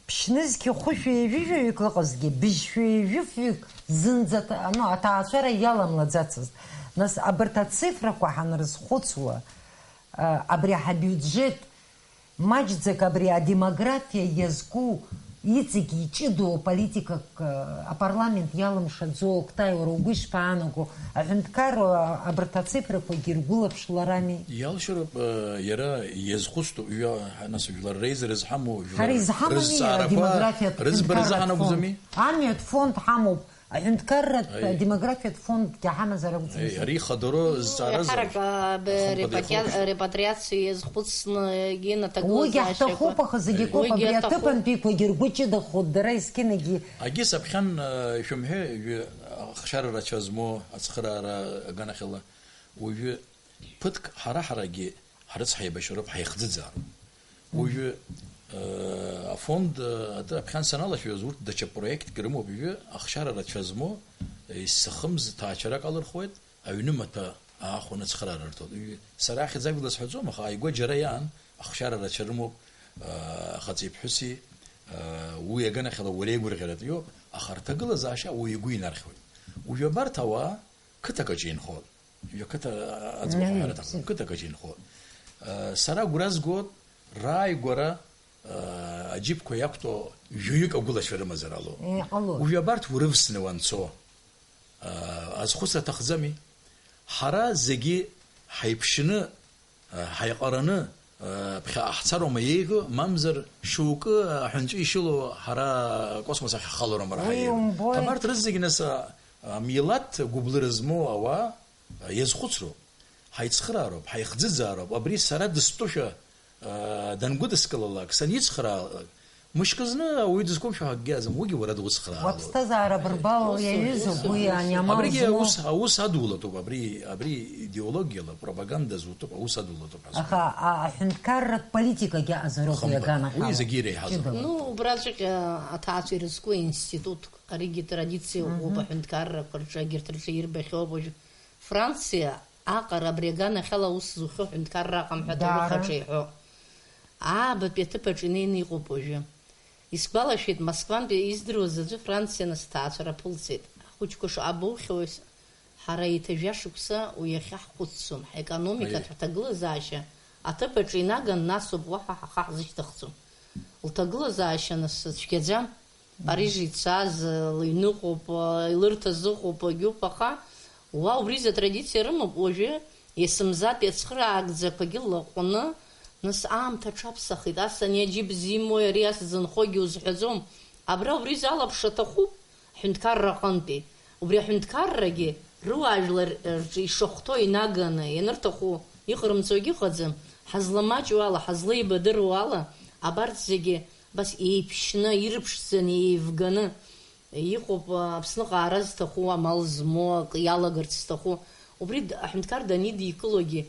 ԥшьнызқьи хәышәи ҩажәижәаҩык ыҟазҭгьы, быжьшәи ҩажәифҩык зынӡа аҭа-, ну, аҭаацәара иаламлаӡацызт. Нас абарҭ ацифрақәа ҳанрызхәыцуа, абри ҳабиуџьет маҷӡак абри адемографиа иазку иҵегь иҷыдоу аполитикак, э, апарламент иалымшаӡо акәтаиура угәы ишԥаанаго? Аҳәынҭқарра абарҭ ацифрақәагьы ргәылаԥш ларами? Иалшароуп, э, иара иазхәыцтәу, ҩа-, нас, жәлар реизара зҳамоу, Ҳара жәлар изҳамами рызҵаарақәа адемографиатә рыӡбара ҳәынҭқарратә ззаҳанаго фонд? Акәӡами? Амҩатә фонд ҳамоуп. Аҳәынҭқарратә Аи. Демографиатә фондгьы ҳамазар акәӡам. Аи, ари ихадароу зҵааразар? Иаҳарак, а, б-, Ахымԥада репатриа-, ихылаԥшуа. Репатриациа иазхәыцны, егьи наҭагылазаашьақәа. Уигьы ҳҭахуп, аха зегьы Аи. акоуп, Уигьы абри аҭахуп. Аҭыԥантәиқәагьы ргәы ҷыдахоит, дара есқьынагьы. Агьыс аԥхьан, э, шәымҳәеи, уажәы ахшара рацәа змоу ацхыраара аганахьала, уажәы Ԥыҭк ҳара-ҳарагьы ҳрыцҳаибашьароуп, ҳаихӡыӡаароуп. Уажәы, э, афонд, э, атәы аԥхьан саналашәоз, урҭ даҽа проектк рымоуп, уажәы ахшара рацәа змоу, э, исзахымз ҭаацәарак алырхуеит, аҩны маҭәа аахәаны ацхыраара рҭоит. Уажәы сара ахьӡ-ажәла сҳәаӡом, аха ааигәа џьара иаан, ахшара рацәа рымоуп, э, хаҵеи ԥҳәыси, э, уи аганахьала уара игәырӷьаратәиоуп, аха рҭагылазаашьа уи игәы инархьуеит. Уажәы абарҭ ауаа қыҭак аҿы инхоит. Жәақыҭа аӡбахә Наҩс. ҳәара аҭахым, қыҭак аҿы инхо. Э, сара агәра згоит, рааигәара, э, аџьыԥқәа иақәтәоу жәаҩык агәылацәа рымазар ало. Э, ҟалоит. Уажәы абарҭ урывсны уанцо, э, азхәыцра аҭахӡами? Ҳара зегьы ҳаиԥшьны, э, ҳаиҟараны, э, ԥхьаҟа ҳцароума еиӷьу, мамзар шьоукы аҳәынҵәа ишьыло ҳара акосмос ахь ҳхалароума Уи ҳаиеиуа? умбои. Абарҭ рызегь нас, а, амилаҭ гәыблыра змоу ауаа, Иазхәыцроуп, ҳаицхыраароуп, ҳаихӡыӡаароуп, абри сара дыстәушәа, аа, дангәыдыскылалак, саницхраалак, мышкы зны ауаҩы дызқәымшәо акгьы аӡам, уигьы уара дуцхраалоит. Уаԥсҭазаара бырбал ус, иаҩызоуп, ус, уи ус. Ани амал Абригьы змоу. Аус, аус адулатәуп, абри, абри идеологиала, пропаганда зуҭоуп, аус адулатәуп ҳәа Аха сҳәоит. А-, аҳәынҭқарратә политикагьы аҟазароуп уи Хымԥада, аганахьала. Уи зегьы иреиҳаӡоуп. Ҷыдала. Ну, убраҵәҟьа аҭаацәа ирызку институтк, аригьы традициа ыҟоуп, Мгм. Аҳәынҭқаррақәа рҿы, егьырҭ рҿы ирбахьоуп уажә. Франциа аҟара абри аганахьала аус зухьоу ҳәынҭқарра ыҟам ҳәа Даара. Аҭоурых аҿы иҳәо. Аабатәи аҭыԥ аҿы инеины иҟоуп уажәы. Исгәалашәеит, Москвантәи издыруаз аӡәы Франциа нас аҭаацәара аԥылҵеит. Ахәыҷқәа шаҟа боухьоу, ҳара еиҭа жәа шықәса уи иахьа ҳхәыцӡом, ҳекономикатә Аиеи. Ҳҭагылазаашьа аҭыԥ аҿы инаган, насоуп, уаҳа ҳаха ҳзышьҭыхӡом. Лҭагылазаашьа нас цәгьаӡам. Париж ицаз, лыҩныҟоуп, илырҭаз ыҟоуп, агьуп, аха уа убри изы атрадициа рымоуп. Уажәы есымзатәи ацхыраагӡақәагьы лаҟәны, нас аамҭа аҽаԥсахит, ас ани аџьы бзиамои, ари ас дзынхогьы узҳәаӡом. Абра убри залаԥш аҭахуп ҳәынҭқарра аҟынтәи. Убри аҳәынҭқаррагьы рыуаажәлар рҿы ишахәҭоу инаганы, ианырҭаху иҟарымҵогьы ыҟаӡам, ҳазламаҷу ала, ҳазлеибадыруа ала, абарҭ зегьы Абас еиԥшьны, ирыԥшӡаны, еивганы иҟоуп, Аԥсныҟа аара зҭаху, амал змоу, акы иалагарц зҭаху. Убри д-, аҳәынҭқар данидикылогьы,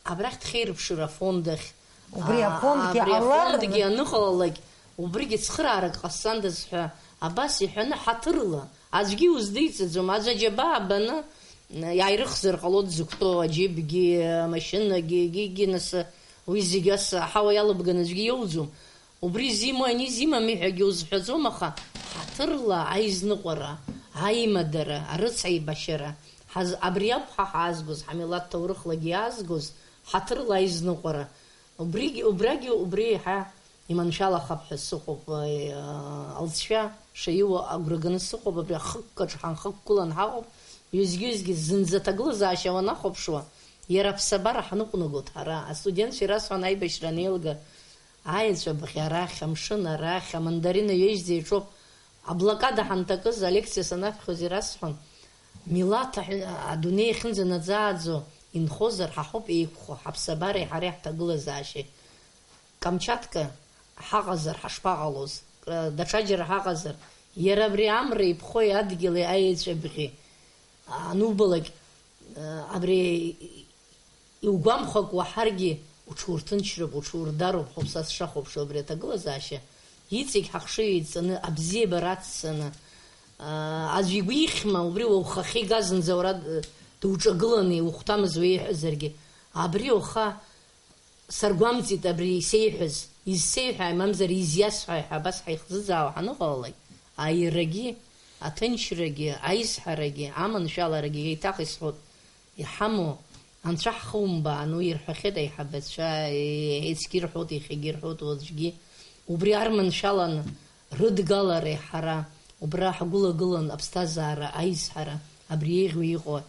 абрахь дхеирԥшыр афонд ахь. Убри А, афондгьы абри ала- афондгьы аныҟалалак, убригьы цхыраарак ҟасҵандаз ҳәа абас иҳәаны ҳаҭырла, аӡәгьы иуздиҵаӡом, аӡә аџьабаа баны, иааирыхзар ҟалоит дзықәтәоу аџьыбгьы, амашьынагьы, егьигьы нас уи зегь ас аҳауа иалыбганы аӡәгьы иоуӡом. Убри зимоу ани зимами ҳәагьы узҳәаӡом, аха ҳаҭырла аизныҟәара, аимадара, арыцҳаибашьара, ҳаз-, абри ауп ҳа ҳаазгоз, ҳамилаҭ ҭоурыхлагьы иаазгоз, ҳаҭырла аизныҟәара. Убригь-, убрагьы убри еиҳа иманшәалахап ҳәа сыҟоуп, э, алҵшәа шаиуа агәра ганы сыҟоуп, абри ахықәкаҿ ҳанхықәгылан ҳаҟоуп, ҩызгьы-ҩызгьы зынӡа аҭагылазаашьа уанахәаԥшуа, иара аԥсабара ҳныҟәнагоит ҳара, астудентцәа ирасҳәон аибашьра анеилга, Аеҵәа бӷьы арахь, амшын арахь, амандарина ҩежьӡа иаҿоуп. Аблокада ҳанҭакыз, алекциа санаԥхьоз ирасҳәон, милаҭ аҳәын-, адунеи ахьынӡанаӡааӡо инхозар, ҳа ҳауп еиқәхо, ҳаԥсабареи ҳареи ҳҭагылазаашьеи. Камчатка ҳаҟазар, ҳашԥаҟалоз? Даҽаџьара ҳаҟазар? Иара абри амреи иԥхои адгьыли аеҵәа бӷьи анубалак, абри Иугәамԥхакәа уаҳаргьы, уҽурҭынчроуп, уҽурдароуп, ҳәоуп са сшахәаԥшуа абри аҭагылазаашьа. Иҵегь ҳахшыҩ еидҵаны, абзиабара ацҵаны, аа, аӡә игәы ихьма, убри уа ухахьы игаз зынӡа уара д-, дуҿагыланы иухәҭамыз уеиҳәазаргьы, абри уаха саргәамҵит абри исеиҳәаз, изсеиҳәааи, мамзар изиасҳәааи ҳәа абас ҳаихӡыӡаауа ҳаныҟалалак, аирагьы, аҭынчрагьы, аизҳарагьы, аманшәаларагьы еиҭах исҳәот. Иҳамоу, анцәа ҳхумбаан, уи ирҳәахьеит аиҳабацәа, еицгьы ирҳәоит, иахьагьы ирҳәоит, уаҵәгьы. Убри арманшәалан, рыдгалареи ҳара, убра ҳгәылагылан аԥсҭазаара аизҳара, абри еиӷьу иҟоу.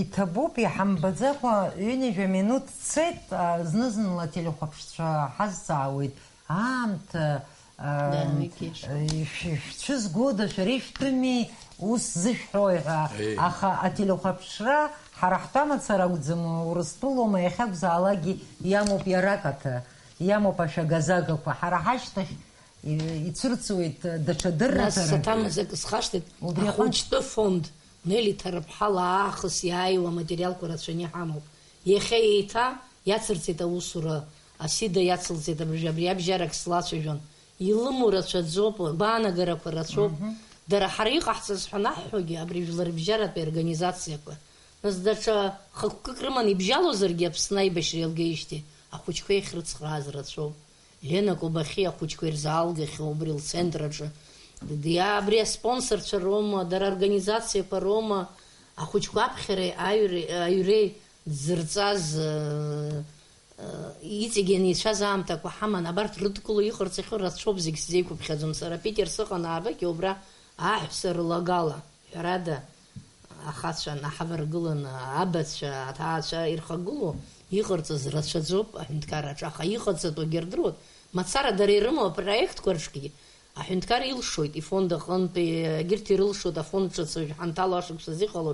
Иҭабуп, иҳамбаӡакәа ҩынҩажәа минуҭ цеит, а, зны-зынла ателехәаԥшцәа ҳазҵаауеит, аамҭа, Да, ам, уигьы иашоуп. Ишә-, ишәцәызгода, шәара ишәтәыми, ус зышәҳәои ҳәа. Еи. Аха ателехәаԥшра ҳара ҳтәамацара акәӡам, Урыстәылоума, иахьакәзаалакгьы иамоуп иара акаҭа, иамоуп ашәага-загақәа. Ҳара ҳашьҭахь и-, ицәырҵуеит даҽа Нас дырраҭарак. Саҭамыз акы схашҭит, убри аҟынтә ахәыҷтәы фонд, Нели Ҭарԥҳа лаахыс иааиуа аматериалқәа рацәаны иҳамоуп. Иахьа еиҭа иацырҵеит аусура, Асида иацылҵеит абыржәы, абри абжьарак слацәажәон. Илымоу рацәаӡоуп, агәаанагарақәа рацәоуп. Мгм. Дара ҳара иҟаҳҵаз ҳәа анаҳҳәогьы, абри жәларбжьаратәи организациақәа. Нас даҽа хықәкык рыманы ибжьалозаргьы Аԥсны аибашьра еилгеижьҭеи ахәыҷқәа иахьрыцхрааз рацәоуп. Лена Кобахьиа ахәыҷқәа ирзаалгахьоу убри лцентр аҿы. Ди-, абри аспонсорцәа роума, дара аорганизациақәа роума, ахәыҷқәа аԥхьареи аҩреи, аҩреи дзырҵаз, э, э, иҵегь ианеицәаз аамҭақәа ҳаман, абарҭ рыдкыло иҟарҵахьоу рацәоуп, зегь сзеиқәыԥхьаӡом. Сара Питер сыҟанаалакгьы убра аҳәса рылагала. Ҳәарада, ахацәа наҳаваргыланы, абацәа, аҭаацәа ирхагылоу иҟарҵаз рацәаӡоуп аҳәынҭқарраҿы, аха иҟаҵатәугьы рдыруеит. Мацара дара ирымоу апроектқәа рҿгьы аҳәынҭқар илшоит, ифонд аҟынтәи, егьырҭ ирылшоит, афонд ҿыц уажә ҳанҭало ашықәс азы иҟало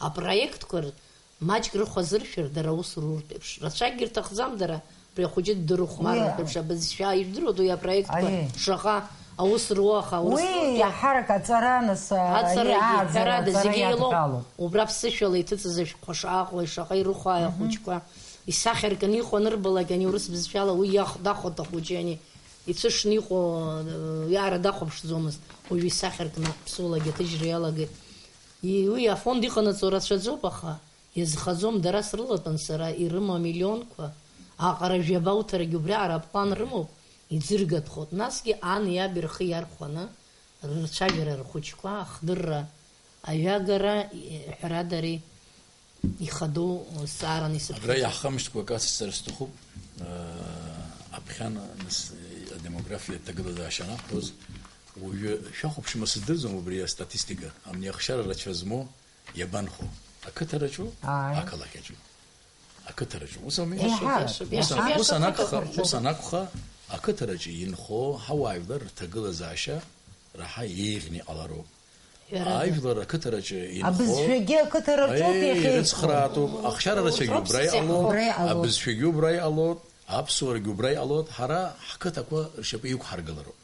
апроектқәа р-, Маҷк рыхә азыршәыр, дара аус руртә еиԥш. Рацәакгьы рҭахӡам дара, абри ахәыҷы ддырхәмарратә еиԥш, абызшәа, ижәдыруада уи апроектқәа шаҟа аус руа, аха аус руртә? Уи иаҳарак аҵара, нас, аҵарагьы, ҳәарада, аҵара зегьы еилоуп. Убра ԥсышәала иҭыҵыз ашәҟәқәа шаҟа ыҟоу, шаҟа ирыхәааи ахәыҷқәа. Исахьаркны иҟоу анырбалак, ани урыс бызшәала уи иах-, дахәоит ахәыҷы, ани ицәышны иҟоу, э, иаара дахәаԥшӡомызт. Уажәы исахьаркны аԥсуалагьы аҭыжьра иалагеит. И-, уи афонд иҟанаҵо рацәаӡоуп, аха иазхаӡом, дара срылатәан сара, ирымоу амиллионқәа, аҟара жәаба уҭарагьы убриаҟара аплан рымоуп, иӡыргатәхоит. Насгьы ани иаби рхы иархәаны рцәажәара рхәыҷқәа ахдырра, аҩагара, ҳәарада, ари ихадоу зҵаараны исыԥхьаӡоит. Абра иаҳхамышҭкәа акы ацысҵар сҭахуп, э, аԥхьан, нас, э, адемографиа аҭагылазаашьа анаҳҳәоз, уажәы шәахәаԥшма сыздырӡом убри астатистика, амни ахшара рацәа змоу иабанхо? Ақыҭараҿу? Ааи. Ақалақьаҿу? Ақыҭараҿы. Ус ауми? Иаҳа, ус, иаҳа. Ус анакәха, ус анакәха, ақыҭараҿы инхо ҳауаажәлар рҭагылазаашьа раҳа еиӷьны иҟалароуп. Ҳәарада. Ажәлар ақыҭараҿы инхо, абызшәагьы ақыҭараҿоуп, аи, иахьеиқәу. Ирыцхраатәуп, ахшара рацәагьы убра иҟалоит, убра иҟалоит. Абызшәагьы убра иҟалоит, аԥсуарагьы убра иҟалоит, ҳара ҳқыҭақәа ршьапы иқәҳаргылароуп.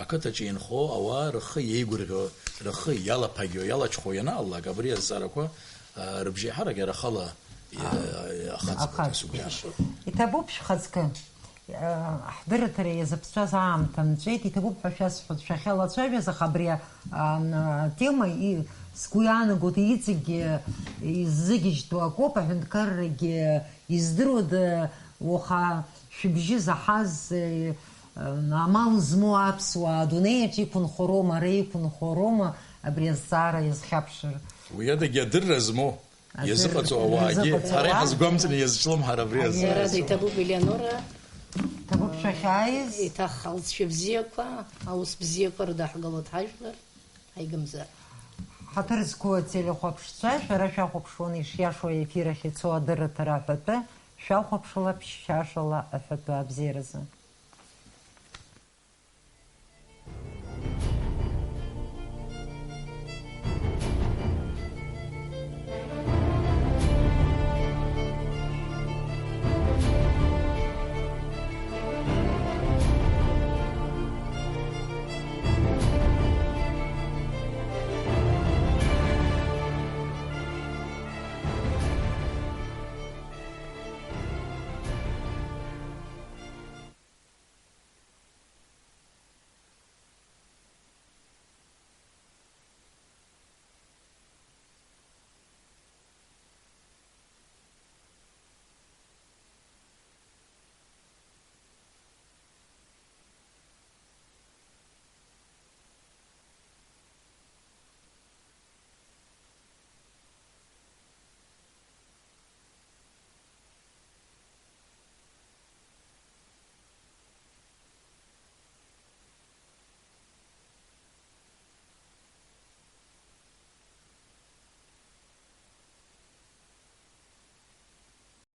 Ақыҭаҿы инхо ауаа рхы иеигәырӷьо, рхы иалаԥагьо, иалаҽхәо ианаалак, абри азҵаарақәа, а, рыбжеиҳарак иара ахала, а, ахаҵгәаҭа сыгәра. Иҭабуп, шәхаҵкы. А, ҳдырраҭара иазыԥҵәаз аамҭа нҵәеит, иҭабуп ҳәа шәасҳәоит, шәахьалацәажәаз, аха абри, а, ан-, атема и-, сгәы иаанагоит, иҵегьы иззыгьежьтәу акоуп, аҳәынҭқаррагьы издыруада, уаха шәыбжьы заҳаз, э, амал змоу аԥсуаа адунеи аҿы иқәынхо роума, ара иқәынхо роума, абри азҵаара иазхьаԥшыр? Уи адагьы адырра змоу, адырра, иазыҟаҵоу ауаагьы, иазыҟаҵоу ҳара ауаа. Иҳазгәамҵны иазҿлымҳар абри азы. Иара иҭабуп, Елеонора. Иҭабуп шәахьааиз. Еиҭах алҵшәа бзиақәа, аус бзиақәа рыдаҳгалоит ҳажәлар, ҳаигымзар. Ҳаҭыр зқәу ателехәаԥшцәа, шәара шәахәаԥшуан ишиашоу аефир ахь ицо адырраҭара аҳәатәы, шәахәаԥшла ԥшьшьашала аҳәатәы абзиаразы.